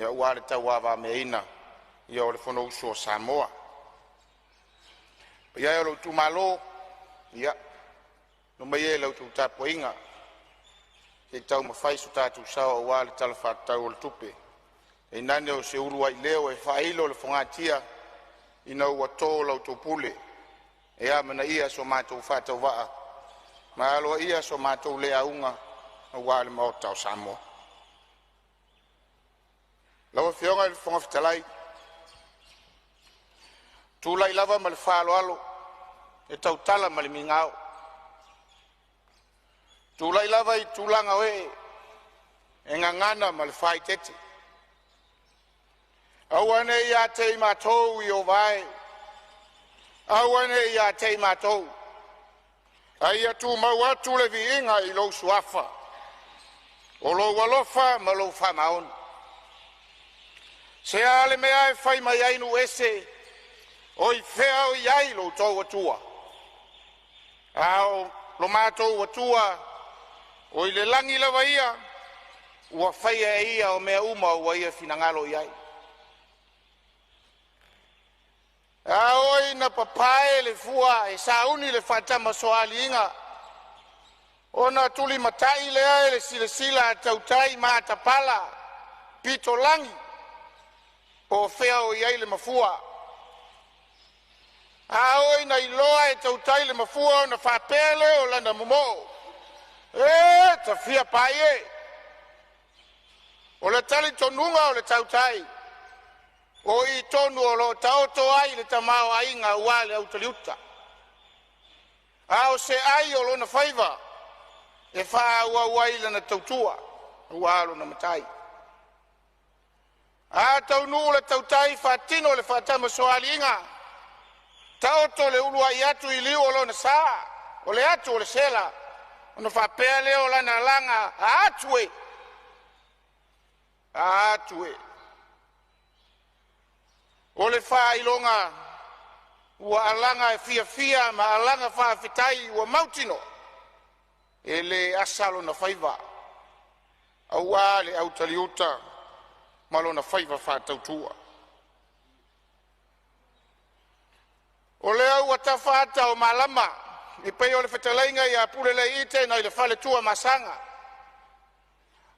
aua le tauavagameaina o le Fonousu a Samoa. Le paia e o lou itumalo, ia lalo maia i la outou tapuaiga se i taumafai so tatou sao aua le Tala Faatatau o le Tupe, tainane o se uluai leo e faailo le fogatia ina ua to la outou pule e amanaia so matou faatauvaa ma aloaia so matou le auga aua le Maota o Samoa. Lau Afioga i le Fofoga Fetalai, ou te tulai lava ma le faaaloalo e tautala ma le migao, ou te tulai lava i tulaga o ee e gagana ma le faaeteete, aua ne i ia te i matou i o vae, aua ne i ia te i matou, a ia tumau atu le viiga i lou Suafa, o lou alofa ma lou faamaoni. Se a le mea e fai mai ai nuu ese, o i fea o i ai lo outou Atua? A o lo matou Atua o i le lagi lava Ia, ua faia e Ia o mea uma ua ia finagalo i ai. A oi na papae le fua e sauni le faatamasoaliiga, ona tulimatai lea e le silasila a tautai matapala pitolagi po o fea o i ai le mafua. A oi na iloa e tautai le mafua ona faapea lea o lana momoo, ‘E, ta fia pai e.’ O le talitonuga o le tautai, o i tonu o lo o taoto ai le tamaoaiga aua le autaliuta, a o se ai o lona faiva e faaauau ai lana tautua aua lona matai. A taunuu le tautai faatino le faatamasoaliiga, taoto le uluai atu i liu o lona sa, o le atu o le sela, ona faapea lea o lana alaga, ‘A atu e, a atu e.’ O le faailoga ua alaga fiafia ma alaga faafetai ua mautinoa e le asa lona faiva aua le autaliuta ma lona faiva faatautua. O lea ua tafa ata o malama e pei o le fetalaiga ia Puleleiite nai le faletua Masaga,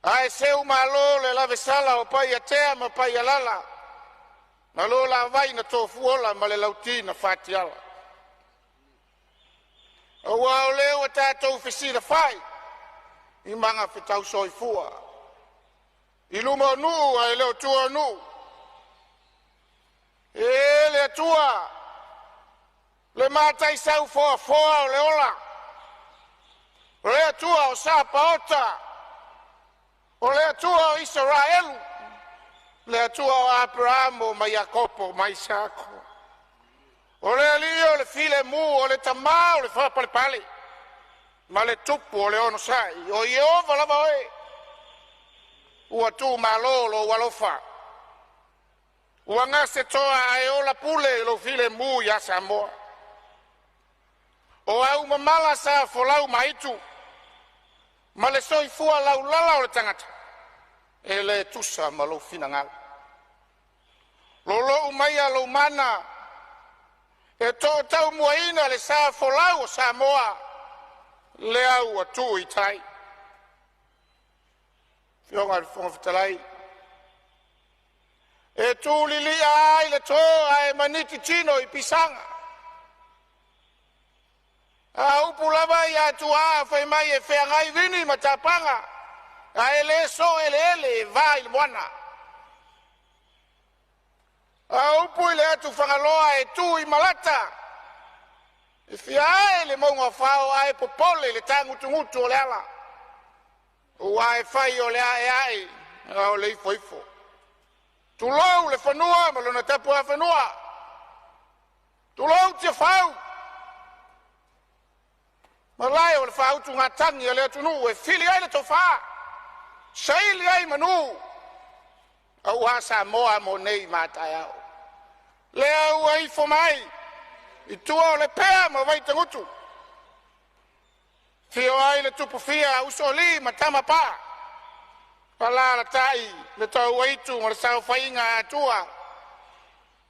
ae seu malo le lavesala o Paiatea ma Paialala na lo la vai na tofuola ma le lauti na fatiala. Aua o lea ua tatou fesilafai i magafetau soifua i luma o nuu ae le o tua o nuu. Ee le Atua, le mataisau foafoa o le ola, o le Atua o Sapaota, o le Atua o Isaraelu, le Atua o Aperamo ma Iakopo ma Isako, o le Alii o le filemu, o le Tama o le faapalepale ma le Tupu o le onosai, o Ieova lava Oe, ua tumalo lou alofa. Ua gasetoa ae ola pule lou filemu ia Samoa. O au mamala sa folau ma aitu, ma le soifua laulala o le tagata, e le tusa ma lou finagalo. Lolo'u maia lou mana e to'ataumuaina le sa folau o Samoa, lea ua tuu i tai. Afioga i le Fofoga Fetalai, e tu lilia a i le to ae maniti tino i pisaga. A upu lava ia tuaa fai mai e feagai vini ma tapaga, ae le soo eleele e va i le moana. A upu i le atu Fagaloa e tu i malata, e fia ae le mauga o Fao ae popole i le tagutugutu o le ala, ua e fai o le ae ae a o le ifoifo. Tulou le fanua ma lona tapuafanua, tulou Tiafau, malae o le faautugatagi a le atunuu e fili ai le tofa, saili ai manu aua Samoa mo nei ma a taeao. Lea ua ifo mai i tua o Lepea ma Vaitagutu, afio ai le Tupufia Usoalii ma Tamapaa, alaalatai le Tauaitu ma le saofaiga a Atua,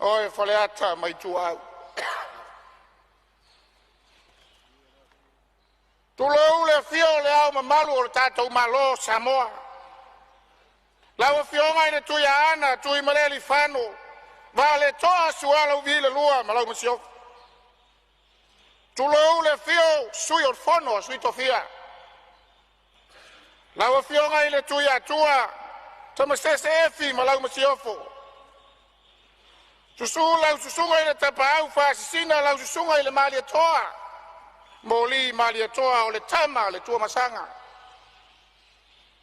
oe Faleata ma Ituau. Tulou le afio o le Ao Mamalu o le tatou Malo o Samoa, lau Afioga i le Tuiaana Tuimalealiifano Vaaletoa Sualauvi II ma lau Masiofo. Tulou le afio o Sui o le Fono a Sui Tofia, lau Afioga i le Tuiatua Tamasese Efi ma lau Masiofo. Susu lau susuga i le Tapaau Faasisina lau susuga i le Malietoa, Moli Malietoa o le tama a le Tuamasaga.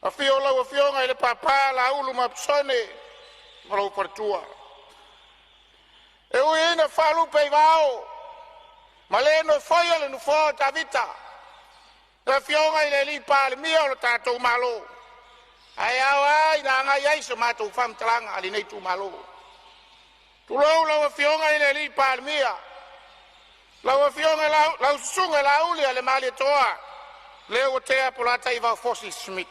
Afio lau Afioga i le Papa Laulu ma Apisone ma lou faletua. E ui ina faalupe i vao ma le nofoia le nofoa o Tavita, le afioga i le alii Palemia o le tatou Malo, ae ao lava ina agai ai so matou faamatalaga a lenei itumalo. Tulou lau Afioga i le alii Palemia, lau Afioga lau Susuga Laaulialemalietoa Leuatea Polataivao Fosi Smith.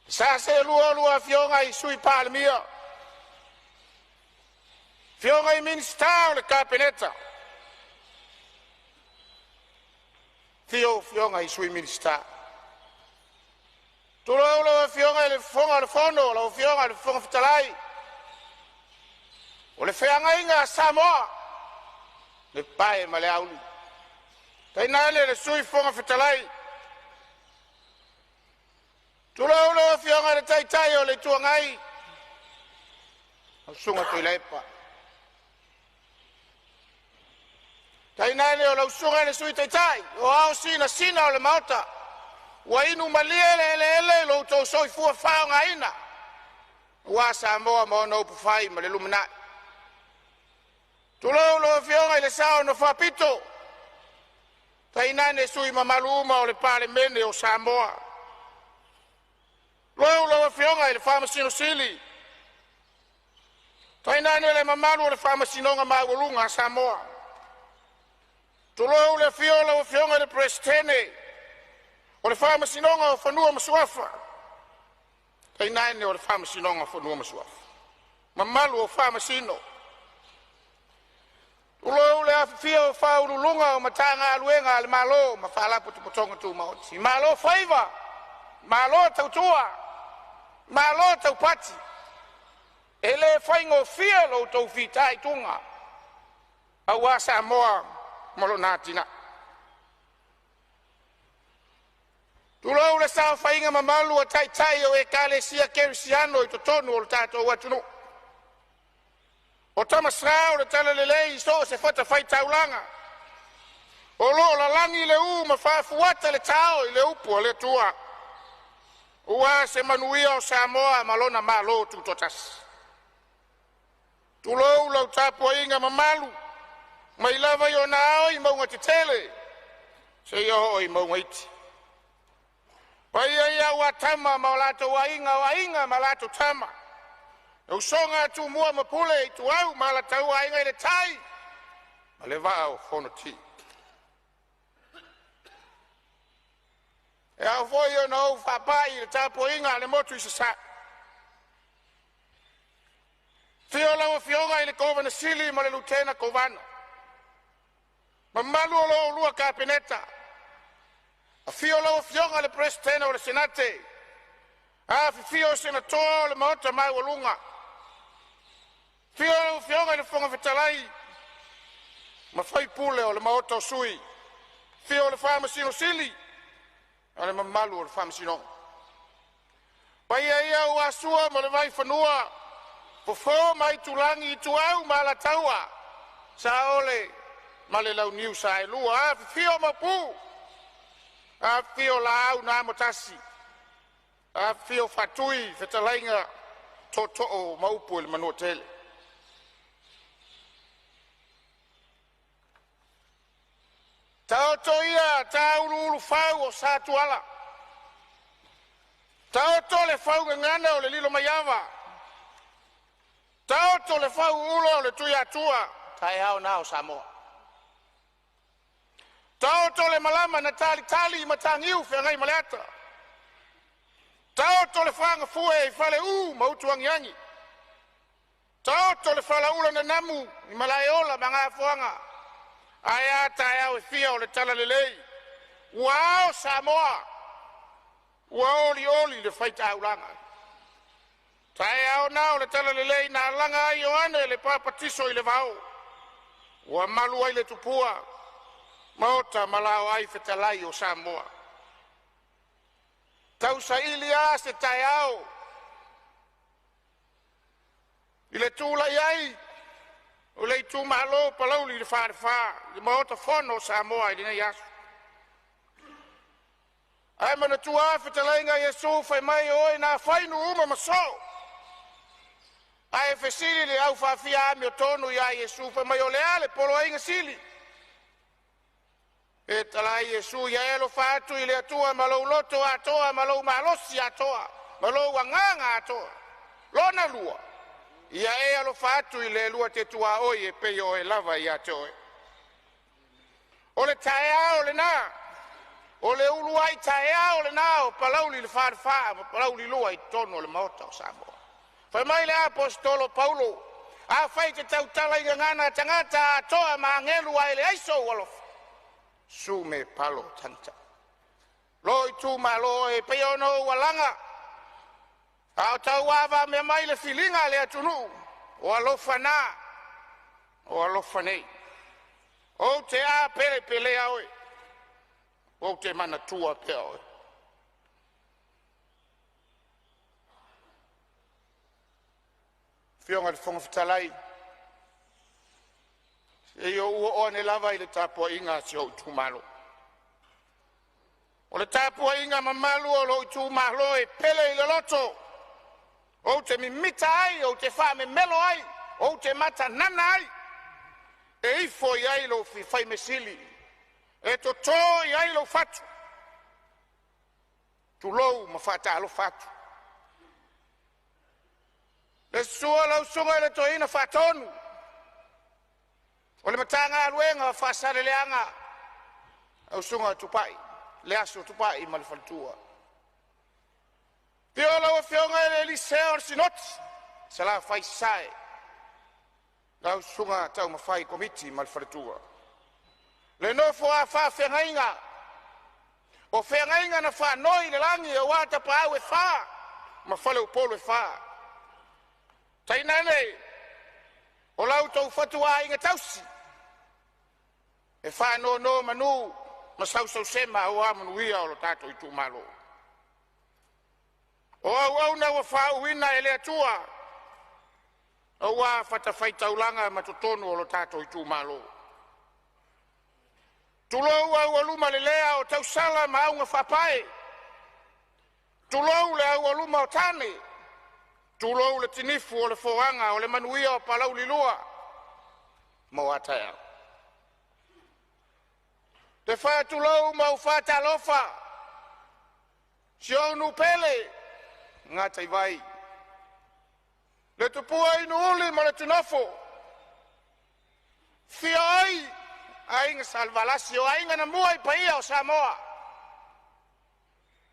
Sa seelua lua afioga i Sui Palemia, afioga i Minisita o le Kapeneta, afio afioga i Sui Minisita. Tulou lau Afioga i le Fofoga o le Fono, lau Afioga i le Fofoga Fetalai, o le feagaiga a Samoa, le pae ma le auli, tainane le Sui Fofoga Fetalai. Tulou lau Afioga i le Taitai o le Itu Agai, lau Susuga Tuilaepa, tainane o lau Susuga i le Sui Taitai, o ao sinasina o le Maota, ua inu malie le eleele i lo outou soifua faaleaogaina aua Samoa ma ona upufai ma le lumanai. Tulou lau Afioga i le Sao na Faapito, tainane sui usufono mamalu uma o le Palemene o Samoa. Tulou lau Afioga i le Faamasino Sili, tainane le mamalu o le Faamasinoga Maualuga a Samoa. Tulou le afio o lau Afioga i le Peresetene o le Faamasinoga o Fanua ma Suafa, tainane o le Faamasinoga o Fanua ma Suafa, mamalu o Faamasino. Tulou le afifio o Faauluuluga o Matagaluega a le Malo ma Faalapotopotoga Tumaoti. Malo faiva, malo tautua, malo taupati. E le faigofie lo outou fitaituga aua Samoa ma lona atinae. Tulou le saofaiga mamalu a taitai o Ekalesia Kerisiano i totonu o le tatou atunuu, o tama sa o le talalelei i so o se fatafaitaulaga o lo o lalagi le ū ma faafuata le tao i le upu a le Atua, aua se manuia o Samoa ma lona Malo Tutoatasi. Tulou lau tapuaiga mamalu mai lava i ona ao i mauga tetele seia oo i mauga iti. Paia ia aua Tama ma o latou Aiga, o Aiga ma latou Tama, Le usoga a Tumua ma Pule, Ituau ma Alataua, Aiga i le Tai ma le Vaa o Fonoti. E ao foi ona ou faapai i le tapuaiga a le motu i Sasae, afio lau Afioga i le Kovana Sili ma le Lutena Kovana, mamalu o lo oulua Kapeneta, afio lau Afioga i le Peresetene o le Senate, afifio Senatoa o le Maota maualuga, afio lau Afioga i le Fofoga Fetalai ma faipule o le Maota o Sui, afio le Faamasino Sili ma le mamalu o le Faamasinoga. O paia ia aua Sua ma le Vaifanua, Fofo ma Aitulagi, Ituau ma Alataua, Saole ma le Launiu Saelua, afifio Maopu, afifio Laau na Amotasi, afifio Faatui, fetalaiga Tootoo ma upu i le Manuatele. Taoto ia tauluulufau o sa Tuala, taoto le faugagana o le Lilomaiava, taoto le fauula o le Tuiatua, taeao na o Samoa. Taoto le malama na talitali i mataniu feagaimaleata. Taoto le fagafue i faleu ma utuagiagi. Taoto le falaula na namu i malaeola ma Gafoaga. Ae a taeao e fia o le talalelei, ua ao Samoa, ua olioli le faitaulaga. Taeao na o le talalelei na alaga ai Ioane le Papatiso i le vao, ua malu ai le tupua maota ma laoai fetalai o Samoa. Tausaili lava se taeao i le tulai ai o le itumalo o Palauli le Falefa i le Maota Fono o Samoa i lenei aso. Ae manatua lava fetalaiga a Iesu fai mai, o oe na afai nuu uma ma soo. Ae fesili le au faafia amiotonu ia Iesu, fai mai o le a le poloaiga sili? Pe talai Iesu ia e alofa atu i le Atua ma lou loto atoa ma lou malosi atoa ma lou agaga atoa. Lona lua, ia e alofa atu i le lua te tuaoi e pei o oe lava ia te oe. O le taeao lena, o le uluai taeao lena o Palauli le Falefa ma Palauli 2 i totonu o le Maota o Samoa. Fai mai le aposetolo Paulo, afai e te tautala i gagana a tagata atoa ma agelu ae leai sou alofa, sume palo tagita. Lo itumalo e pei ona ou alaga, a o tauavamea mai le filiga a le atunuu, o alofa na, o alofa nei. Ou te a pele pelea oe, ou te manatua pea oe. Afioga i le Fofoga Fetalai, se i ou oo ane lava i le tapuaiga a si ou itumalo. O le tapuaiga mamalu a lou itumalo e pele i le loto, ou te mimita ai, ou te faamemelo ai, ou te matanana ai, e ifo i ai lou faimesili, e toto i ai lou fatu, tulou ma faatalofa atu. Le susu o lau susuga i le Toeaina Faatonu o le Matagaluega o Faasaleleaga, lau susuga Tupai Leaso Tupai ma le faletua. Afio lau Afioga i le alii Sea o le Sinoti i Salafai i Sasae, lau susuga Taumafai Komiti ma le faletua. Le nofo a faafeagaiga o feagaiga na faanoi i le lagi aua tapaau e fa ma faleupolu e fa. Tainane o la outou fatuaiga tausi e faanonomanu ma sausausema aua manuia o lo tatou itumalo. O auauna ua faauuina e le Atua aua fatafaitaulaga ma totonu o lo tatou itumalo. Tulou aualuma le lea o tausala ma augafaapae, tulou le aualuma o tane, tulou le tinifu o le foaga o le manuia o Palauli 2 mo a taeao. Ou te faatulou ma ou faatalofa si ou nuu pele, Gataivai. Le tupua Inuuli ma le Tinofo, afio ai Aiga Salevalasi o aiga na mua i paia o Samoa,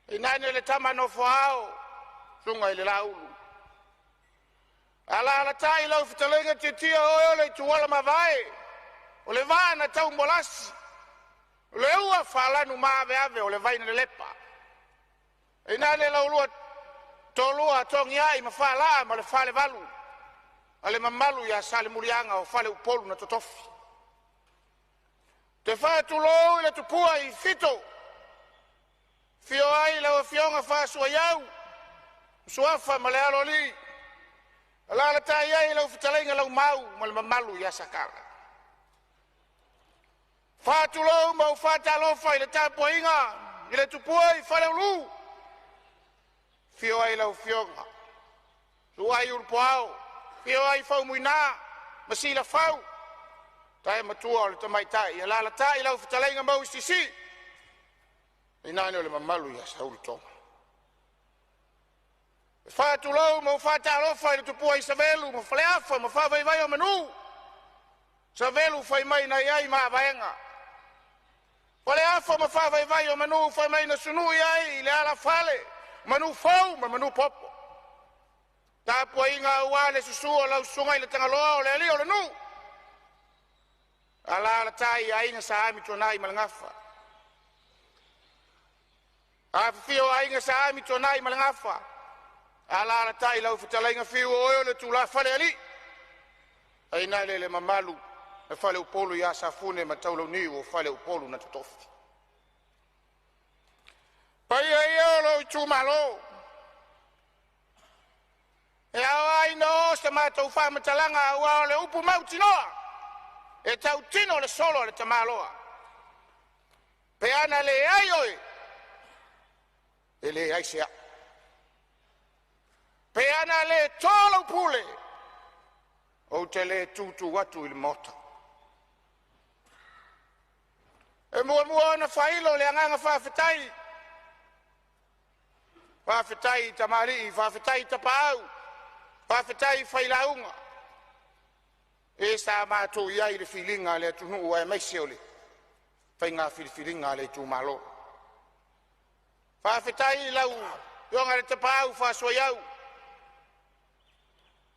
tainane le tama nofo ao, susuga i le Laulu. Alaalatai lau fetalaiga Tiatia o oe o le ituala mavae, o le vaa na taumoalasi, o le ua faalanumaaveave o le vai na lelepa. Tainane la oulua toalua Togiai ma Faalaa ma le Falevalu ma le mamalu ia Salemuliaga o faleupolu na totofi. Ou te faatulou i le tupua i Fito, afio ai lau afioga Faasuaiau, Suafa ma le Aloalii, alaalatai ai lau fetalaiga Leaumau ma le mamalu ia Sakala. E Faatulou ma ou faatalofa i le tapuaiga i le tupua i Faleulu, afio ai lau afioga Tuai Ulupuao, afio ai Faumuina ma Silafau, le matua o le tamaitai, alaalatai lau fetalaiga Mauisiisi ma le mamalu ia Saulutoga. E faatulou ma ou faatalofa i le tupua i Savelu ma Faleafa ma Faavaivai o manu, Savelu fai mai na iai mavaega, Faleafa ma Faavaivai o manu fai mai na sunui ai le alafale manu fou ma manu popo. Tapuaiga aua le susu o lau susuga i le Tagaloa o le alii o le nuu, alaalatai aiga Sa Amituanai ma le Gafa, afifio aiga Sa Amituanai ma le Gafa, alaalatai lau fetalaiga Fiu o oe o le tulafale alii, tainane le mamalu le faleupolu ia Safune ma Taulauniu o faleupolu na totofi. Paia ia o lou itumalo, e ao lava ona oo sa matou faamatalaga aua o le upu mautinoa e tautino le solo a le tamaloa. Pe ana leai oe, e leai se a'u. Pe ana le to lau pule, ou te le tu tu atu i le maota. E muamua ona faailo le agaga faafetai, faafetai i tamalii, faafetai tapaau, faafetai i failauga, e sa matou i ai i le filiga a le atunuu aemaise o le faiga filifiliga a le itumalo. Faafetai i lau Afioga i le Tapaau Faasuaiau,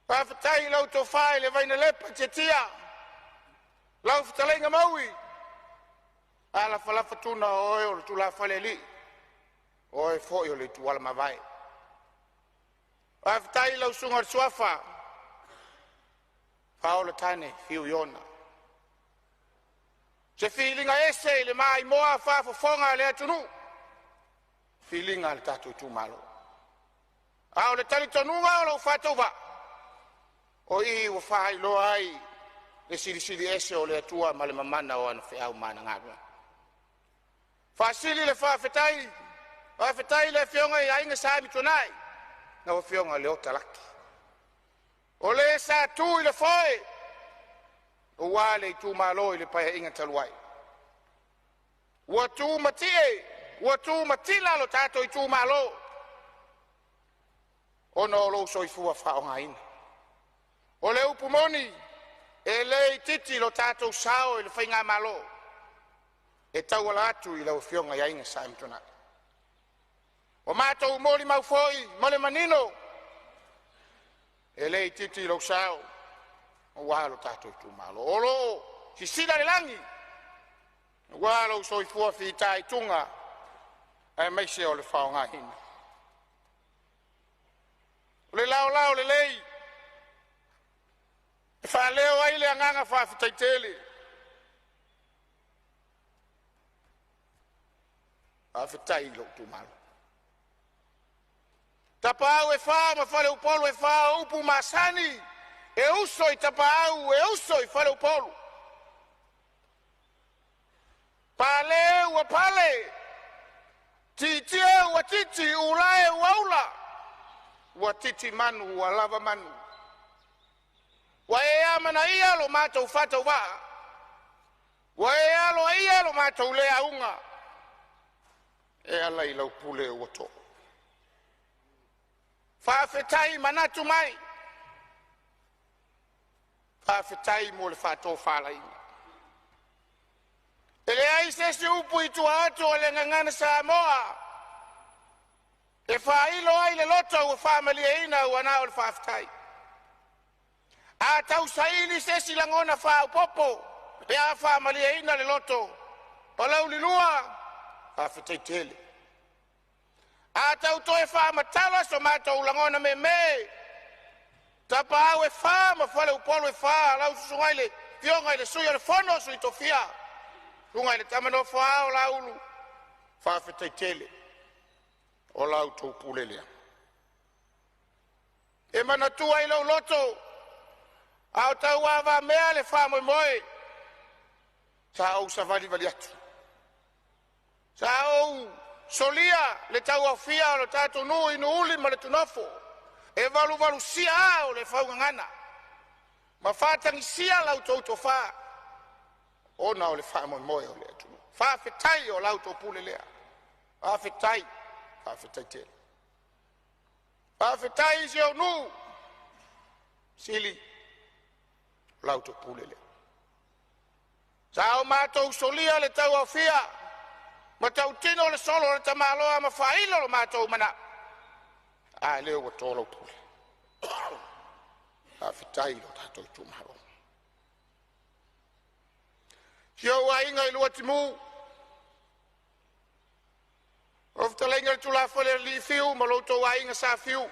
faafetai i lau Tofa i le Vainalepa Tiatia, lau fetalaiga Maui Alafalafa Tuna o oe o le tulafale alii, o oe foi o le ituala mavae. Faafetai i lau Susuga i le Suafa Faaolotane Fiu Iona. O se filiga ese i le maimoa faafofoga a le atunuu, filiga a le tatou itumalo. A o le talitonuga o lou faatauvaa, o i ua faailoa ai le silisili ese o le Atua ma le mamana o ana feau ma ana galuega. Faasili le faafetai, faafetai i le afioga ia Aiga Sa Amituanai, lau afioga Leota Laki, o le sa tu i le foe aua le itumalo i le Paeaiga talu ai. Ua tumatie ua tumatila lo tatou itumalo ona o lou soifua faaaogaina. O le upu moni, e le itiiti lo tatou sao i le faigamalo e tauala atu i lau Afioga i Aiga Sa Amituanai. Ua matou molimau foi ma le manino, e le itiiti lou sao aua lo tatou itumalo. O lo o sisila le lagi aua lou soifua fitaituga aemaise o le faaaogaina. O le laolao lenei e faaleo ai le agaga faafetai tele. Faafetai i lou itumalo. Tapaau e fa ma faleupolu e fa, o upu masani e uso i tapaau e uso i faleupolu. Pale ua pale, tietie ua titi, ulae ua ula, ua titi manu ua lava manu. Ua e amanaia lo matou faatauvaa, ua e aloaia lo matou le auga e ala i lau pule ua to. Faafetai manatu mai, Faafetai mo le faatofalaiga. E leai se isi upu i tua atu o le gagana Samoa e faailo ai le loto ua faamalieina ua na o le faafetai. A tau saili se isi lagona faaopoopo pe a faamalieina le loto, Palauli 2, faafetai tele. A tau toe faamatala so matou lagona meemee, Tapaau e fa ma Faleupolu e fa, lau susuga i le Afioga i le Sui o le Fono a Sui Tofia, susuga i le Tama Nofo a Ao Laulu, faafetai tele o la outou pule lea. E manatua i lou loto a o tauavamea le faamoemoe, sa ou savalivali atu, sa ou solia le tauaofia o le tatou nuu i Nuuuli ma le Tunofu e valuvalusia aa o le faugagana ma faatagisia la outou tofa ona o le faamoemoe o le atunuu. Faafetai o la outou pule lea, faafetai, faafetai tele. Faafetai i si ou nuu, Sili, o la outou pule lea. Sa o matou solia le tauaofia ma tautino le solo a le tamaloa ma faailo lo matou manao, a lea ua to lau pule. Faafetai i lo tatou itumalo. Si ou aiga i Luatimū, lau fetalaiga le tulafale Fiu ma lo outou aiga Sa Fiu,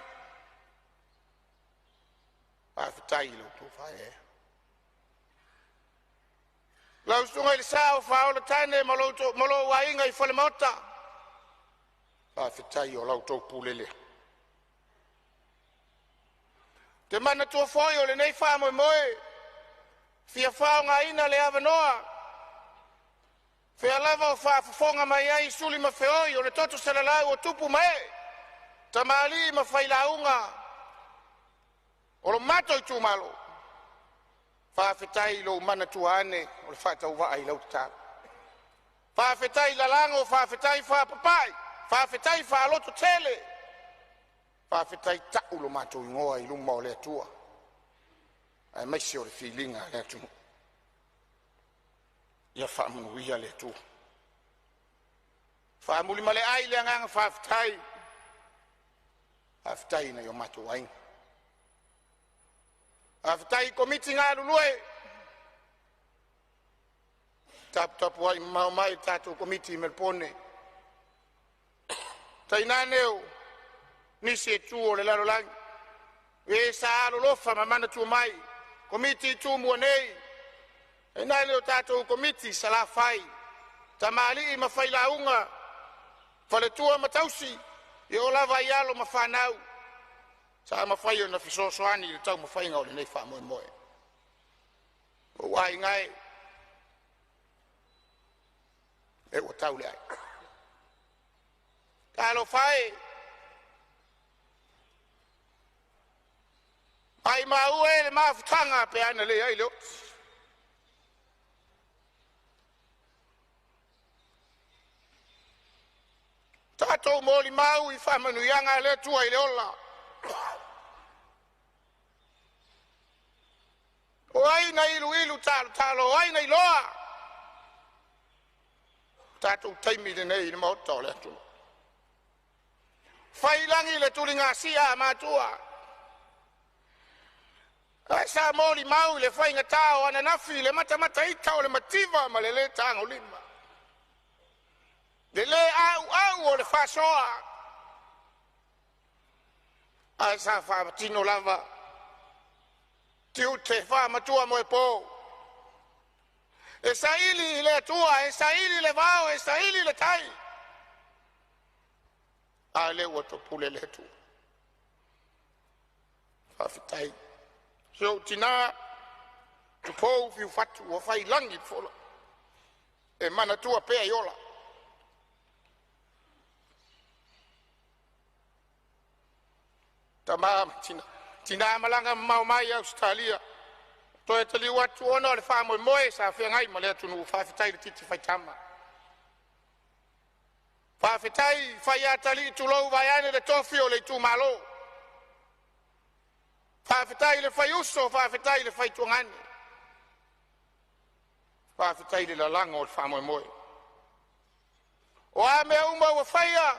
faafetai i lo outou faaeaea. Lau susuga i le Sao Faapito Faaola Tane ma lou aiga i Falemaota, faafetai o la outou pule lea. Ou te manatua foi o lenei faamoemoe e fia faaaogaina le avanoa, o fea lava o faafofoga mai ai suli ma feoi o le toto salalau o tupu ma ee, tamalii ma failauga o lo matou itumalo. Faafetai i lou manatua ane o le faatauvaa i lau tatalo. Faafetai lalago, faafetai faapapai, faafetai faalototele, faafetai tau lo matou igoa i luma o le Atua aemaise o le filiga a le atunuu. Ia faamanuia le Atua. Faamuli ma le ai le agaga faafetai, faafetai i nai o matou aiga, faafetai i komiti galulue, taputapuai mamao mai le tatou komiti i Melepone, tainane o nisi e itu o le lalolagi e sa alolofa ma manatua mai, komiti i Tumua nei, tainane o tatou komiti i Salafai, tamalii ma failauga, faletua ma tausi, e oo lava i alo ma fanau sa mafai ona fesoasoani i le taumafaiga o lenei faamoemoe. Ou aiga e, e ua tau le ai. Talofa e, maumau e le mafutaga pe a na leai le oti. Tatou molimau i faamanuiaga a le Atua i le ola. O ai na iluilu talotalo? O ai na iloa? O tatou taimi lenei i le maota o le atunuu. Fai i lagi le tuligasia a matua, ae sa molimau i le faigata o ananafi le matamataita o le mativa ma le le tagolima, le le auau o le faasoa, ae sa faatino lava tiute faamatua moepo. E saili i le Atua, e saili i le vao, e saili i le tai, a lea ua topule le Atua. Faafetai. Si ou tina Tupou Fiufatu ua faiilagi le fola, e manatua pea e ola. Tama ma Tina, tina malaga mamao mai Ausetalia, toe taliu atu ona o le faamoemoe sa feagai ma le atunuu. Faafetai le titi faitama, faafetai faiatalii, tulou, vaeane le tofi o le itumalo. Faafetai i le faiuso, faafetai i le fai tuagane. Faafetai i le lalago o le faamoemoe. O a mea uma ua faia,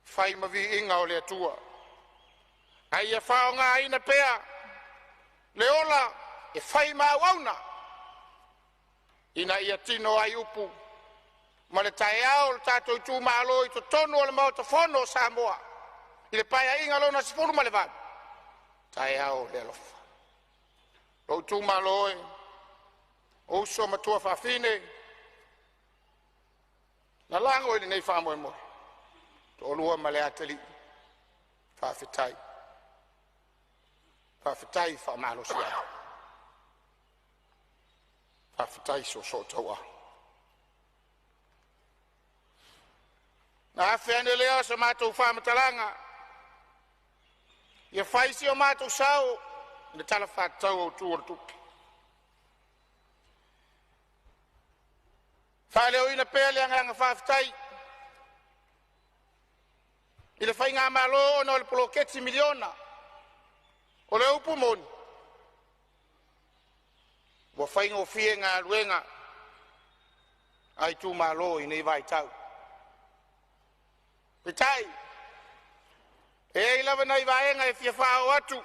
fai ma viiga o le Atua, a ia faaaogaina pea le ola e fai ma auauna, ina ia tino ai upu ma le taeao o le tatou itumalo i totonu o le Maota Fono o Samoa i le Paeaiga lona XVIII, taeao o le alofa. Lou itumalo e, o uso ma tuafafine, lalago i lenei faamoemoe, toalua ma Leatalii, faafetai. Faafetai faamalosiau, faafetai soosoo tauau. Ona afe ane lea o se matou faamatalaga ia fai si o matou sao i le Tala Faatatau Autu o le Tupe. E faaleoina pea le agaga faafetai i le Faigamalo ona o le poloketi miliona. O le upu moni ua faigofie galuega a itumalo i nei vaitau. Peitai, e i ai lava nai vaega e fia faaoo atu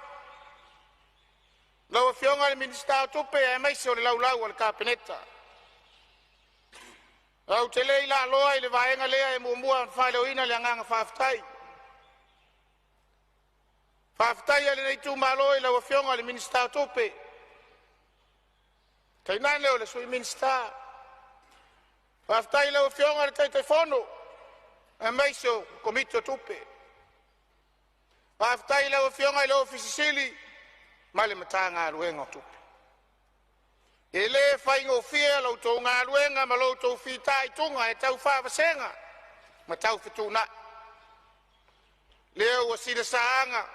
lau Afioga i le Minisita o Tupe aemaise o le laulau a le Kapeneta. Ou te le i laaloa i le vaega lea, e muamua ona faaleoina le agaga faafetai. Faafetai a lenei itumalo i lau Afioga i le Minisita o Tupe, tainane o le Sui Minisita. Faafetai i lau Afioga i le Taitaifono aemaise o le Komiti o Tupe. Faafetai i lau Afioga i le Ofisa Sili ma le Matagaluega o Tupe. E le faigofie la outou galuega ma lo outou fitaituga e tau faavasega ma tau fetuunai. Lea ua silasaaga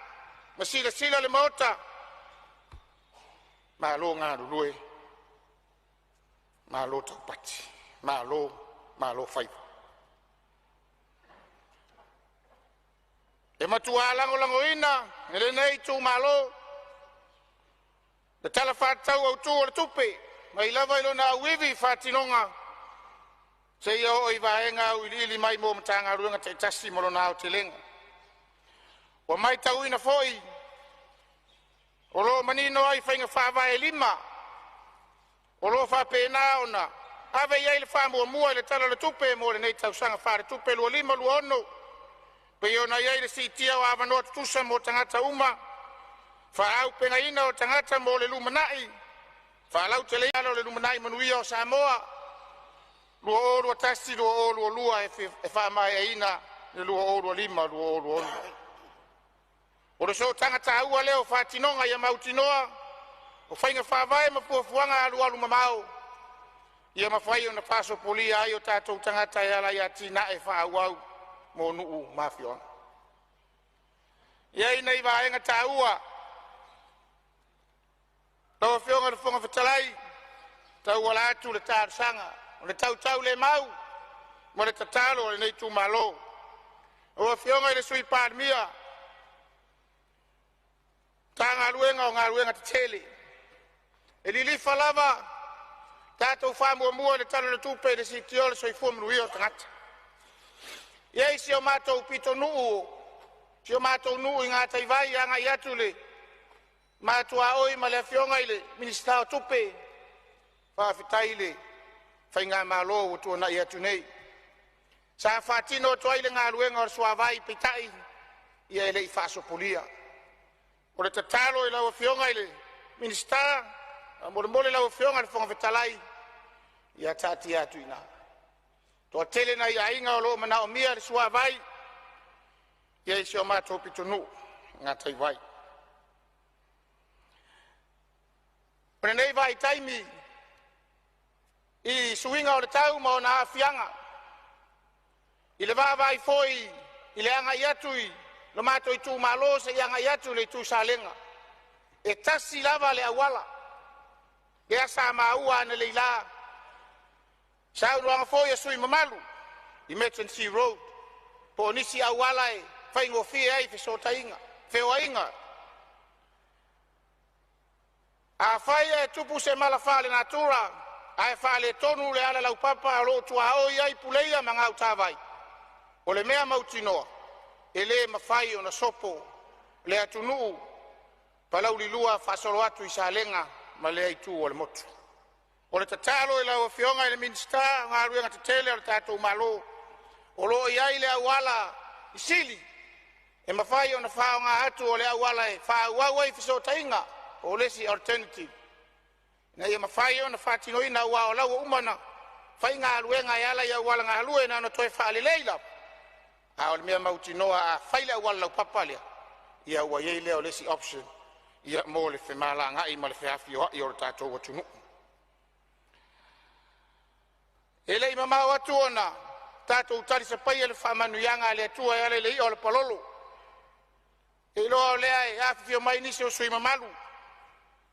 ma silasila le Maota, malo galulue, malo taupati, malo malo faiva. E matua lagolagoina e lenei itumalo le Tala Faatatau Autu o le Tupe mai lava i lona auivi i faatinoga seia oo i vaega auiliili mai mo Matagaluega taitasi ma lona aotelega. Ua matauina foi o lo o manino ai faiga faavae e lima o lo o faapena ona ave i ai le faamuamua i le Tala o le Tupe mo lenei tausaga faaletupe 2025/2026, pei ona i ai le siitia o avanoa tutusa mo tagata uma, faaauupegaina o tagata mo le lumanai, faalauteleina o le lumanai manuia o Samoa 2021-2022 e faamaeaina i le 2025-2026. O le sootaga taua lea o faatinoga ia mautinoa o faiga faavae ma fuafuaga alualumamao ia mafai ona faasopolia ai o tatou tagata e ala i atinae faaauau mo nuu ma afioaga. E i ai nai vaega taua lau Afioga i le Fofoga Fetalai e tauala atu i le talosaga o le tautaulemau ma le tatalo a lenei itumalo. Lau Afioga i le Sui Palemia, Matagaluega o Galuega Tetele, e lilifa lava tatou faamuamua i le Tala o le Tupe i le siitia o le soifua manuia o tagata. E i ai si o matou pitonuu, si o matou nuu i Gataivai agai atu i le ma tuaoi ma le Afioga i le Minisita o Tupe, faafetai i le faigamalo ua tuanai atu nei sa faatino atu ai le galuega o le suavai, peitai ia e le i faasopolia. O le tatalo i lau Afioga i le Minisita, faamolemole lau Afioga i le Fofoga Fetalai, ia taatia atu i ina. Toatele nai aiga o lo o manaomia le suavai i si o matou pitonuu i Gataivai. O lenei vaitaimi i suiga o le tau ma ona aafiaga i le vaavaai foi i le agai atu i lo matou itumalo seia agai atu i le itu Salega, e tasi lava le auala lea sa maua analeila, saunoaga foi a sui usufono mamalu, emergency road po o nisi auala e faigofie ai fesootaiga, feoaiga. Afai ae tupu se mala faalenatura Ae faaletonu le auala laupapa o lo o tuaoi ai Puleia ma Gautavai. O le mea mautinoa e le mafai ona sopo le atunuu Palauli 2 faasolo atu i Salega ma lea itu o le motu. O le tatalo i lau Afioga i le Minisita o Galuega Tetele a lo tatou Malo, o lo o i ai le auala i Sili e mafai ona faaaoga atu o le auala e faaauau ai fesootaiga po o le isi alternative ina ia mafai ona faatinoina, aua o la ua uma ona fai galuega e ala i auala galue na ona toe faalelei lava. A o le mea mautinoa a fai le auala laupapa lea, ia ua i ai lea o le isi option mo le femalagaai ma le feafioai o le tatou atunuu. E le i mamao atu ona tatou talisapaia le faamanuiaga a le Atua e ala i le i'a o le palolo. Ou te iloa o lea e afifio mai nisi o sui usufono mamalu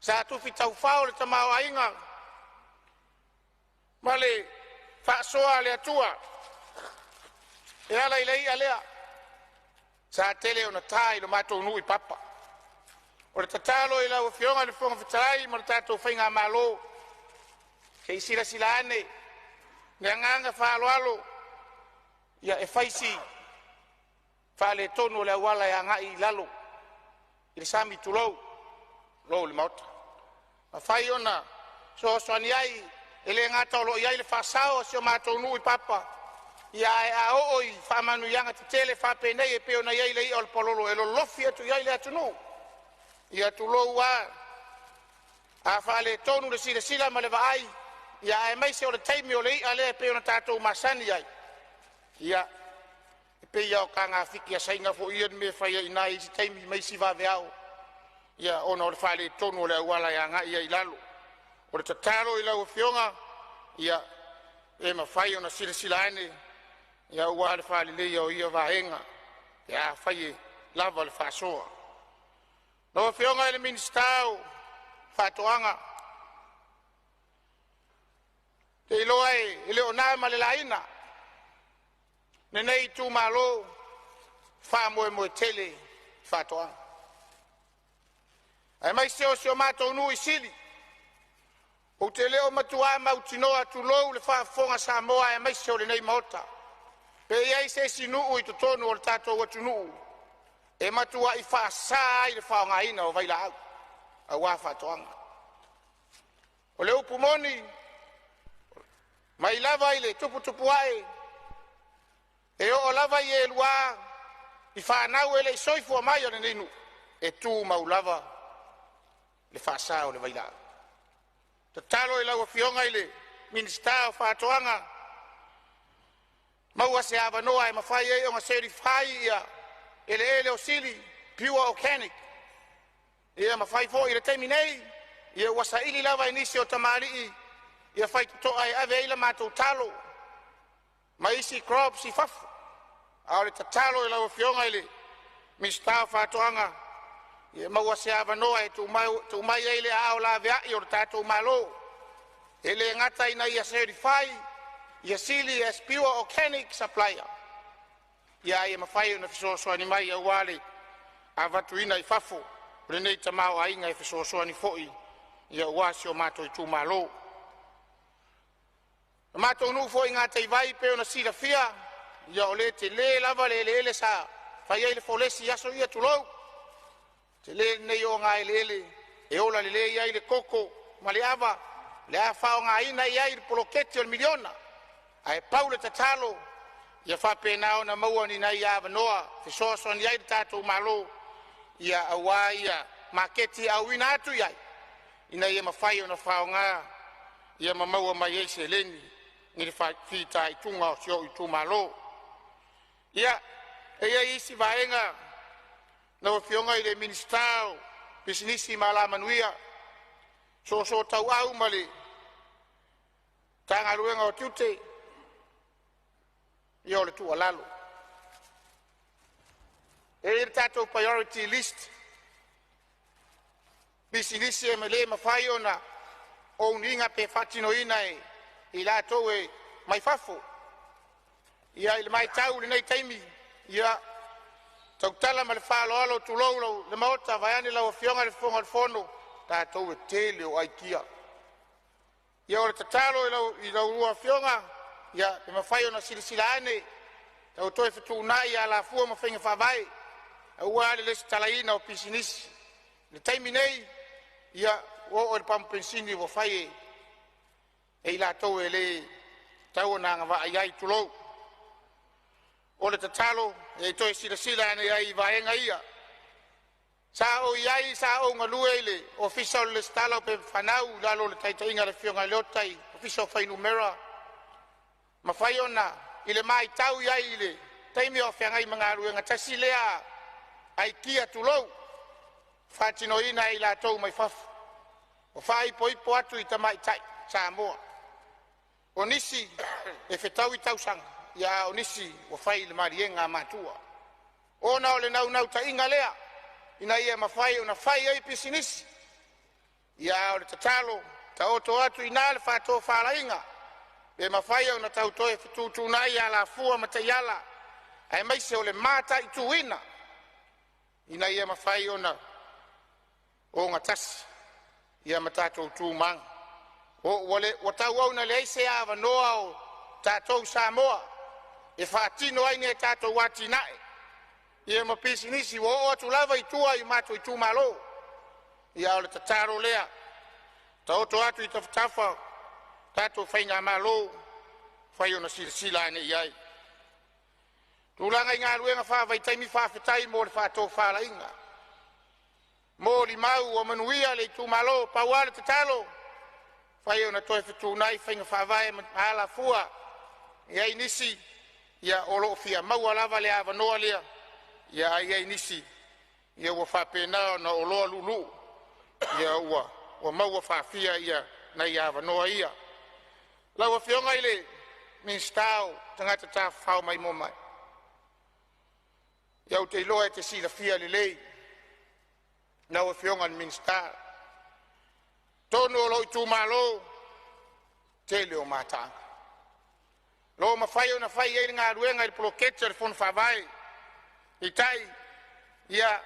sa tufi taufao le tamaoaiga ma le faasoa a le Atua e ala i le i'a lea sa tele ona ta i lo matou nuu i Papa. O le tatalo i lau Afioga i le Fofoga Fetalai ma le tatou faigamalo, se i silasila ane i le agaga faaaloalo e fai si faaletonu o le auala e agai i lalo i le sami tulou le Maota. Afai ona fesoasoani ai, e le gata o lo o i ai le faasao a si o matou nuu i Papa, ae a oo i faamanuiaga tetele faapenei e pei ona i ai le i'a o le palolo e lolofi atu i ai le atunuu. Ia tulou lava, a faaletonu le silasila ma le vaai, aemaise o le taimi o le i'a lea e pei ona tatou masani ai, ia e pei lava o taga fiki a Saina foi ia mea e fai ai i ina i isi taimi ma isi vaveao ona o le faaletonu o le auala e agai ai i lalo. O le tatalo i lau Afioga, pe mafai ona silasila ane aua le faaleleia o ia vaega pe afai e lava le faasoa. Lau Afioga i le Minisita o Faatoaga, ou te iloa e le o na ma le laina lenei itumalo e faamoemoe tele i faatoaga, aemaise o si o matou nuu i Sili. Ou te le o matua mautinoa tulou le faafofoga a Samoa aemaise o lenei Maota, pe i ai se isi nuu i totonu o le tatou atunuu e matuai faasa ai le faaaogaina o vailaau aua faatoaga. O le upu moni, mai lava i le tuputupu ae e oo lava i elua i fanau e le i soifua mai a lenei nuu, e tumau lava le faasa o le vailaau. Tatalo i lau Afioga i le Minisita o Faatoaga, maua se avanoa e mafai ai ona certify ia eleele o Sili pure organic. Ia ma fai foi i le taimi nei, ia ua saili lava e nisi o tamalii ia faitotoa e ave ai la matou talo ma isi crops i fafo. A o le tatalo i lau Afioga i le Minisita o Faatoaga, ia maua se avanoa e tuu mai ai le aao laveai o le tatou Malo, e le gata ina ia certify ia Sili as pure organic supplier, a ia mafai ona fesoasoani mai aua le avatuina i fafo o lenei tamaoaiga e fesoasoani foi aua si o matou itumalo. O le matou nuu foi i Gataivai pei ona silafia, ia o le tele lava le eleele sa fai ai le folesi i aso ia, tulou, tele lenei ogaeleele e ola lelei ai le koko ma le ava, o le a faaaogaina i ai le poloketi o le miliona. Ae pau le tatalo ia faapena ona maua ni nai avanoa e fesoasoani ai le tatou Malo aua ia maketi e auina atu i ai, ina ia mafai ona faaaoga ia ma maua mai ai seleni i le fitaituga o si ou itumalo. Ia, e i ai isi vaega lau Afioga i le Minisita o Pisinisi ma Alamanuia, Soosootauau ma le Matagaluega o Tiute, ia o le tuualalo, e i ai le tatou priority list pisinisi e le mafai ona ou ina pe faatinoina e i latou e mai fafo. Ia i le maitau i lenei taimi, ia e tautala ma le faaaloalo tulou le Maota vaeane lau Afioga i le Fofoga o le Fono, tatou o le tele o aikia. Ia o le tatalo i la oulua Afioga, ia pe mafai ona silasila ane e toe fetuunai alafua ma faiga faavae aua le resitalaina o pisinisi. I le taimi nei, ua oo i le pamu penisini ua fai e i latou e le tatau ona agavaa iai, tulou. O le tatalo ia toe silasila ane ai i vaega ia. Sa ou i ai sa ou galue i le Ofisa o le Resitala o Pepa Fanau i lalo o le taitaiga a le Afioga ia Leota i le Ofisa o Fuainumera. Mafai ona i le matau i ai i le taimi a o feagai ma galuega, tasi lea aitia tulou, faatinoina e i latou mai fafo ua faaipoipo atu i tamaitai Samoa. O nisi e fetaui tausaga, a o nisi ua fai i le maliega a matua. Ona o le naunautaiga lea ina ia mafai ona fai ai pisinisi. Ia a o le tatalo, taoto atu i ina le faatofalaiga, pe mafai ona tau toe fetuutuunai alafua ma taiala aemaise o le mataituina ina ia mafai ona ogatasi ma tatou tu ma aga. Ua tauau ina leai se avanoa o tatou i Samoa e faatino ai ni a tatou atinae ma pisinisi, ua oo atu lava i tua i matou itumalo. Ia a o le tatalo lea, taoto atu i tafatafa o le tatou faigamalo, mafai ona silasila ane i ai. Tulaga i galuega faavaitaimi, faafetai mo le faatofalaiga. Molimau ua manuia le itumalo. Pau lava le tatalo, mafai ona toe fetuunai faiga faavae ma alafua. E i ai nisi o lo o fia maua lava le avanoa lea, ae i ai nisi ua faapena ona oloa luuluu ua maua faafia nai avanoa ia. Lau Afioga i le Minisita o Tagata Tafafao Maimoa Mai, ia ou te iloa e te silafia lelei lau Afioga i le Minisita, totonu o lou itumalo, tele o mataaga o lo o mafai ona fai ai le galuega i le poloketi a le Fono Faavae. Peitai, ia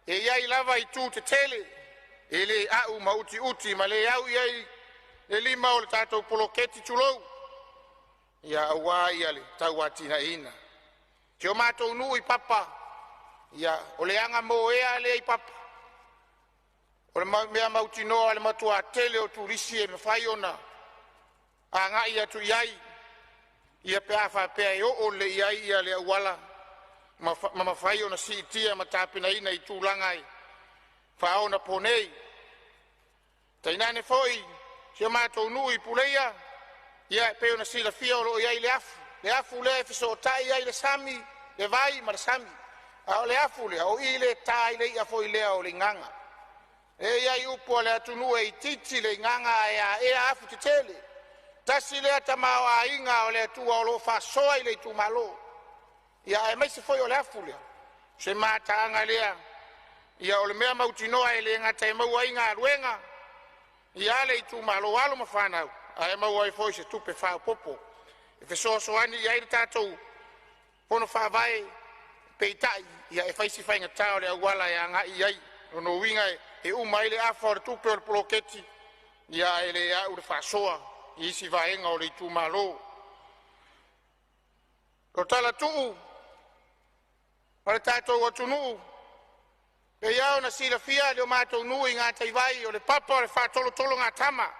e i ai lava itu tetele e le au ma utiuti ma le au i ai le lima o le tatou poloketi, tulou, ia aua le tauatiaeina. Si o matou nuu i Papa, ia o le agamoea lea i Papa. O le mea mautinoa o le matua tele o turisi e mafai ona agai atu i ai ia pe a faapea e oo lelei i ai ia le auala ma mafai ona siitia ma tapenaina i tulaga e faaonaponei. Tainane foi si o matou nuu i Puleia, ia e pei ona silafia o lo o i ai le afu, le afu lea e fesootai ai le sami, le vai ma le sami. A o le afu lea, o i lea e ta ai le i'a foi lea o le igaga. E i ai upu a le atunuu e itiiti le igaga ae aea afu tetele. Tasi lea tamaoaiga o le Atua o lo o faasoa i le itumalo, ia aemaise foi o le afu lea, o se mataaga lea. Ia o le mea mautinoa e le gata e maua ai galuega a le itumalo, alo ma fanau, ae maua ai foi se tupe faaopopo e fesoasoani ai le tatou Fono Faavae. Peitai e fai si faigata o le auala e agai i ai. O lona uiga e uma ai le afa o le tupe o le poloketi, ia ae le au le faasoa i isi vaega o le itumalo. O talatuu a le tatou atunuu e pei a ona silafia e le matou nuu i Gataivai o le papa o le faatolotologatama,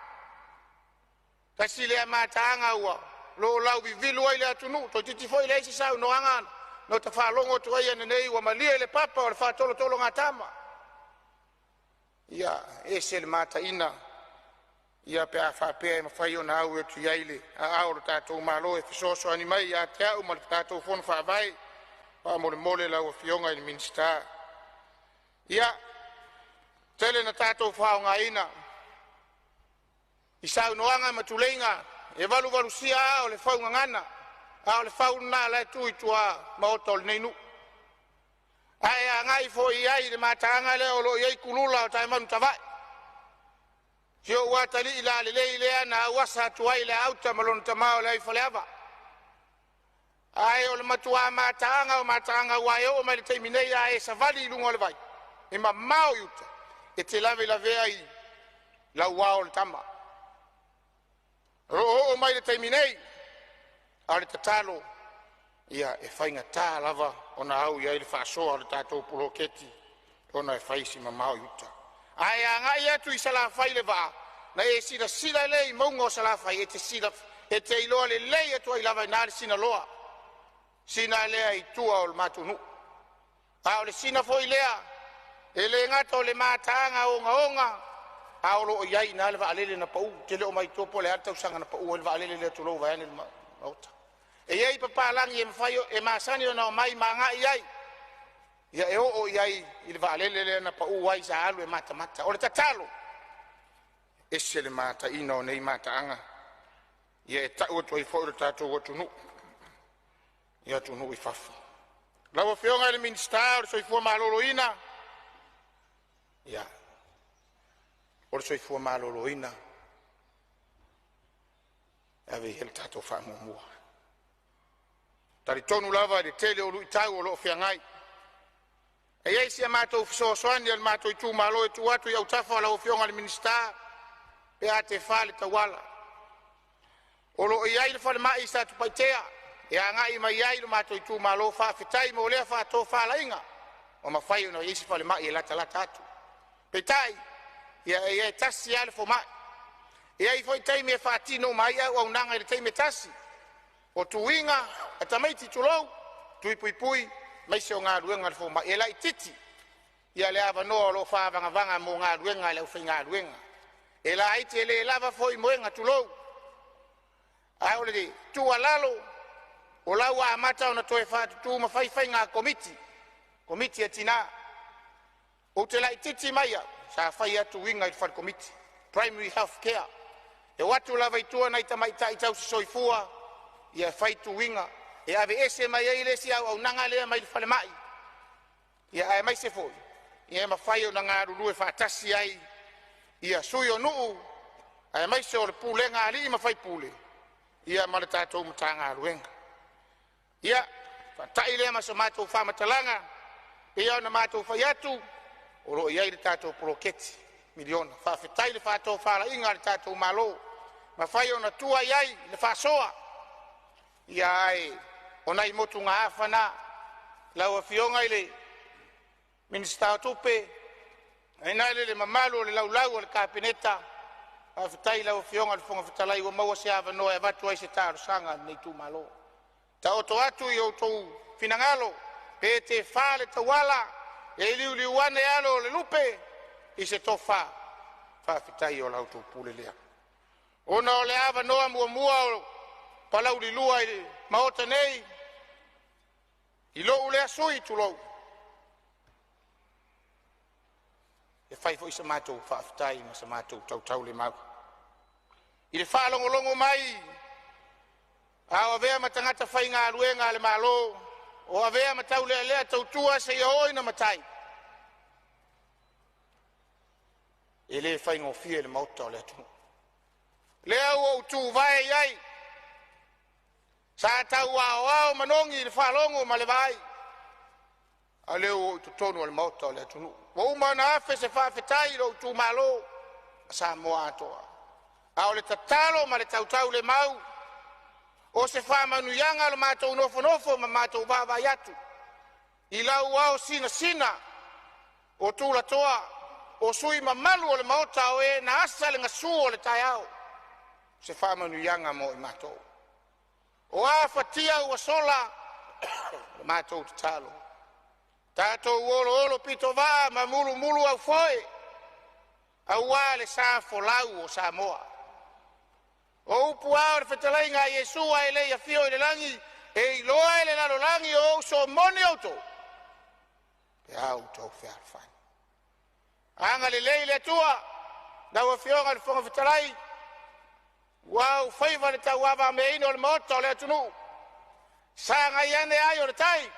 tasi lea mataaga ua lolauvivilu ai le atunuu. Toeitiiti foi leai se saunoaga na ota faalogo atu ai ananei ua malie le papa o le faatolotologatama. Ia e ese le mataina ia pe a faapea e mafai ona au atu i ai le aao o le tatou Malo e fesoasoani mai ia te au ma le tatou Fono Faavae. Faamolemole lau Afioga i le Minisita. Ia tele ina tatou faaaogaina i saunoaga ma tuleiga e valuvalusia aa o le faugagana, a o le fau lena la e tu i tuamaota o lenei nuu. Ae a agai foi i ai i le mataaga lea o lo o i ai kulula o taemanu tavae, si ou atalii lalelei lea na auasa atu ai le auta ma lona tama o le aiofaleava. Ae o le matua mataaga o mataaga aua e oo mai i le taimi nei a e savali i luga o le vai, e mamao i uta, e te lavelavea i lauao o le tama. O loo oo mai le taimi nei, a o le tatalo ia e faigata lava ona au i ai le faasoa a le tatou poloketi ona e fai si mamao i uta. Ae a agai atu i Salafai i le vaa, ona e silasila lea i mauga o Salafai, e te iloa lelei atu ai lava e i ina le Sinaloa, sina lea i tua o le matou nuu. A o le sina foi lea e le gata o le mataaga ogaoga, a o lo o i ai i ina le vaalele na pau. Ou te le o manatua po o le a le tausaga na pau ai le vaalele lea, tulou vaeane le Maota. E i ai papalagi e mafai e masani ona omai ma agai i ai, ia e oo i ai i le vaalele lea na pau ai sa alu e matamata. O le tatalo, e ese le mataina o nei mataaga, ia e tau atu ai foi lo tatou atunuu i atunuu i fafo. Lau Afioga i le Minisita o le Soifua Maloloina, ia o le soifua maloloina e ave i ai le tatou faamuamua. E talitonu lava i le tele o luitau o lo o feagai. E i ai si a matou fesoasoani a le matou itumalo e tuu atu i autafa o lau Afioga i le Minisita pe a tefa le tauala. O lo o i ai le falemai i Satupaitea e agai mai ai lo matou itumalo. Faafetai mo lea faatofalaiga ua mafai ona i ai se falemai e latalata atu. Peitai, ia e tasi lava le fomai. E i ai foi taimi e faatino uma ai auaunaga i le taimi e tasi. O tuiga a tamaiti, tulou, tui puipui aemaise o galuega a le fomai. E laitiiti ia le avanoa o lo o faaavagavaga mo galuega a le aufaigaluega. E laiti e le lava foi moega, tulou. A o le tuualalo o la ua amata ona toe faatutu ma fai faiga komiti, komiti a tina. Ou te laititi mai au sa fai a tuiga i le fale komiti, primary health care. E o atu lava i tua nai tamaitai tausisoifua e fai tuiga e aveese mai ai le isi auaunaga lea mai le falemai, ia aemaise foi ia mafai ona galulue faatasi ai ia sui o nuu aemaise o le pulega a alii ma faipule ia ma le tatou Matagaluega. Ia faatai lea ma so matou faamatalaga, e pei a ona matou fai atu, o lo o i ai le tatou poloketi miliona. Faafetai i le faatofalaiga a le tatou Malo, ua mafai ona tua i ai le faasoa. Ia ae o nai motugaafa na lau Afioga i le Minisita o Tupe tainane le mamalu o le laulau a le Kapeneta. Faafetai i lau Afioga i le Fofoga Fetalai ua maua se avanoa e avatu ai se talosaga a lenei itumalo. Taoto atu i o outou finagalo pe tefa le tauala, e liuliu ane alo o le lupe i se tofa, faafetai o la outou pule lea. Ona o le avanoa muamua o Palauli 2 i le maota nei i lou lea sui usufono, tulou, e fai foi sa matou faafetai ma sa matou tautaulemau i le faalogologo mai a o avea ma tagata faigaluega a le Malo, o avea ma taulealea tautua seia oo ina matai. E le faigofie le maota o le atunuu. Lea ua ou tuvae i ai, sa tau aoao manogi i le faalogo ma le vaai, a o lea ua ou i totonu o le maota o le atunuu. Ua uma ona afe se faafetai i lou itumalo ma Samoa atoa. A o le tatalo ma le tautaulemau, o se faamanuiaga lo matou nofonofo ma matou vaavaai atu i lau ao sinasina o tulatoa o sui usufono mamalu o le Maota o e na asa le gasu o le taeao, o se faamanuiaga mo i matou. O a fatia ua sola, o le matou tatalo, tatou oloolo pitovaa ma mulumuluaufoe aua le sa folau o Samoa. O upu a o le fetalaiga a Iesu ae le i afio i le lagi, e iloa e le lalolagi o ou somoni outou pe a outou fealofani. Agalelei le Atua i lau Afioga i le Fofoga Fetalai, ua ou faiva i le tauavameaina o le maota o le atunuu. Sagai ane ai o le tai,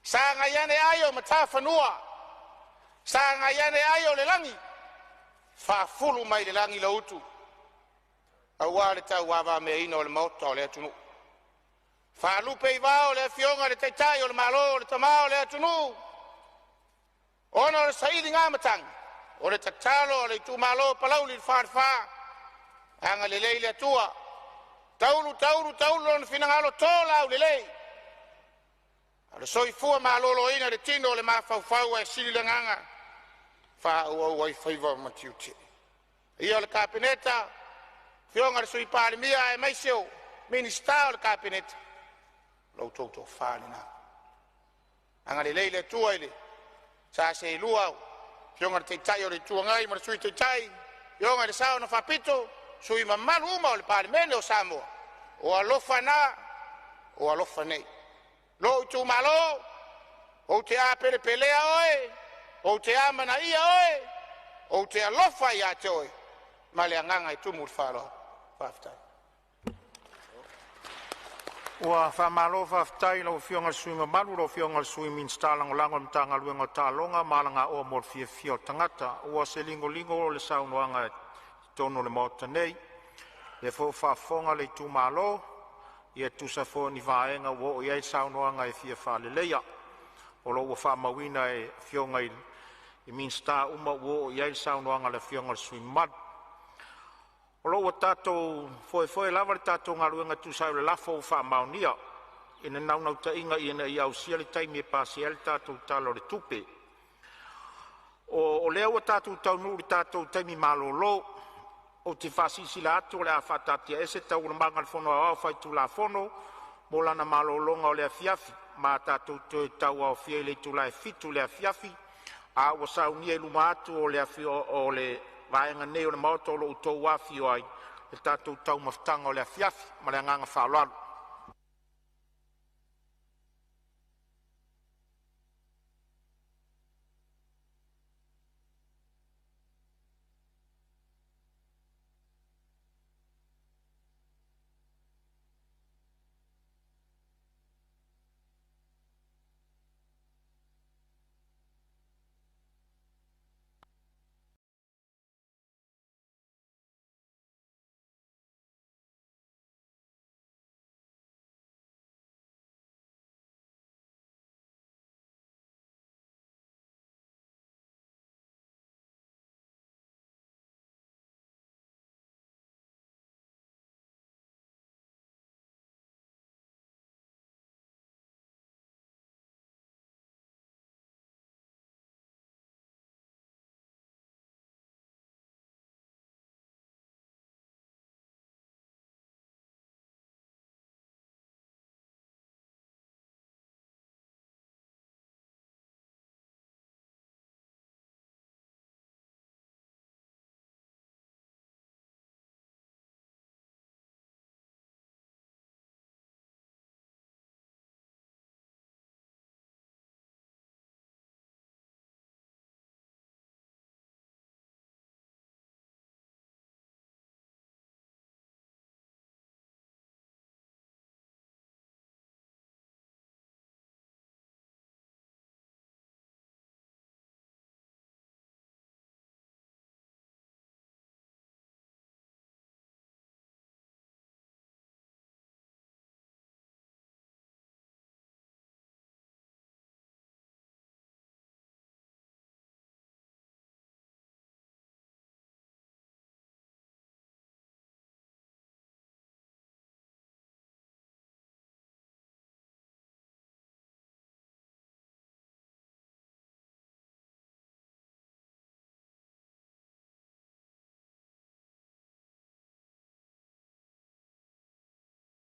sagai ane ai o matafanua, sagai ane ai o le lagi, faafulu mai le lagi lau utu aua le tauavameaina o le maota o le atunuu. Faalupe i vao le Afioga i le Taitai o le Malo, le Tama o le atunuu, ona o le sailiga matagi, o le tatalo a le itumalo o Palauli le Falefa, Agalelei le Atua, taulu taulu taulu lona finagalo, to laulelei, a o le soifua maloloina i le tino o le mafaufau ae sili le agaga, faaauau ai faiva ma tiute. Le paia o le Kapeneta, afioga i le Sui Palemia aemaise o Minisita o le Kapeneta, la outou tofa lena. Agalelei le Atua i le sa seelua lau Afioga i le Taitai o le Itu Agai ma le Sui Taitai, afioga i le Sao na Faapito, sui usufono mamalu uma o le Palemene o Samoa. O alofa na, o alofa nei. Lou itumalo, ou te apelepelea oe, ou te amanaia oe, ou te alofa ia te oe, ma le agaga e tumu i le faaaloalo. Faafetai. Ua faamalo faafetai i lau Afioga i le sui mamalu, lau Afioga i le Sui Minisita Lagolago o le Matagaluega o Taaloga ma Alagaoa mo le Fiafia o Tagata. Ua se ligoligo le saunoaga i totonu o le Maota nei. O lea foi ua faafofoga le itumalo e tusa foi o ni vaega ua oo i ai le saunoaga e fia faaleleia. O lo o ua faamauina e afioga i Minisita uma ua oo i ai le saunoaga a le Afioga i le sui usufono mamalu. O lo o ua tatou foefoe lava le tatou galuega e tusa ai o le lafo ua faamaonia, i le naunautaiga ina ia ausia le taimi e pasia ai le tatou Tala o le Tupe. O lea ua tatou taunuu i le tatou taimi malolo, ou te faasilasila atu o le a faataatiaese Taualumaga a le Fono Aoao Faitulafono mo lana malologa o le afiafi. Ma tatou toe tauaofia i le itula e 7:00 i le afiafi a ua saunia i luma atu o le vaega nei o le Maota o lo o outou afifio ai le tatou taumafataga o le afiafi. Ma le agaga faaaloalo.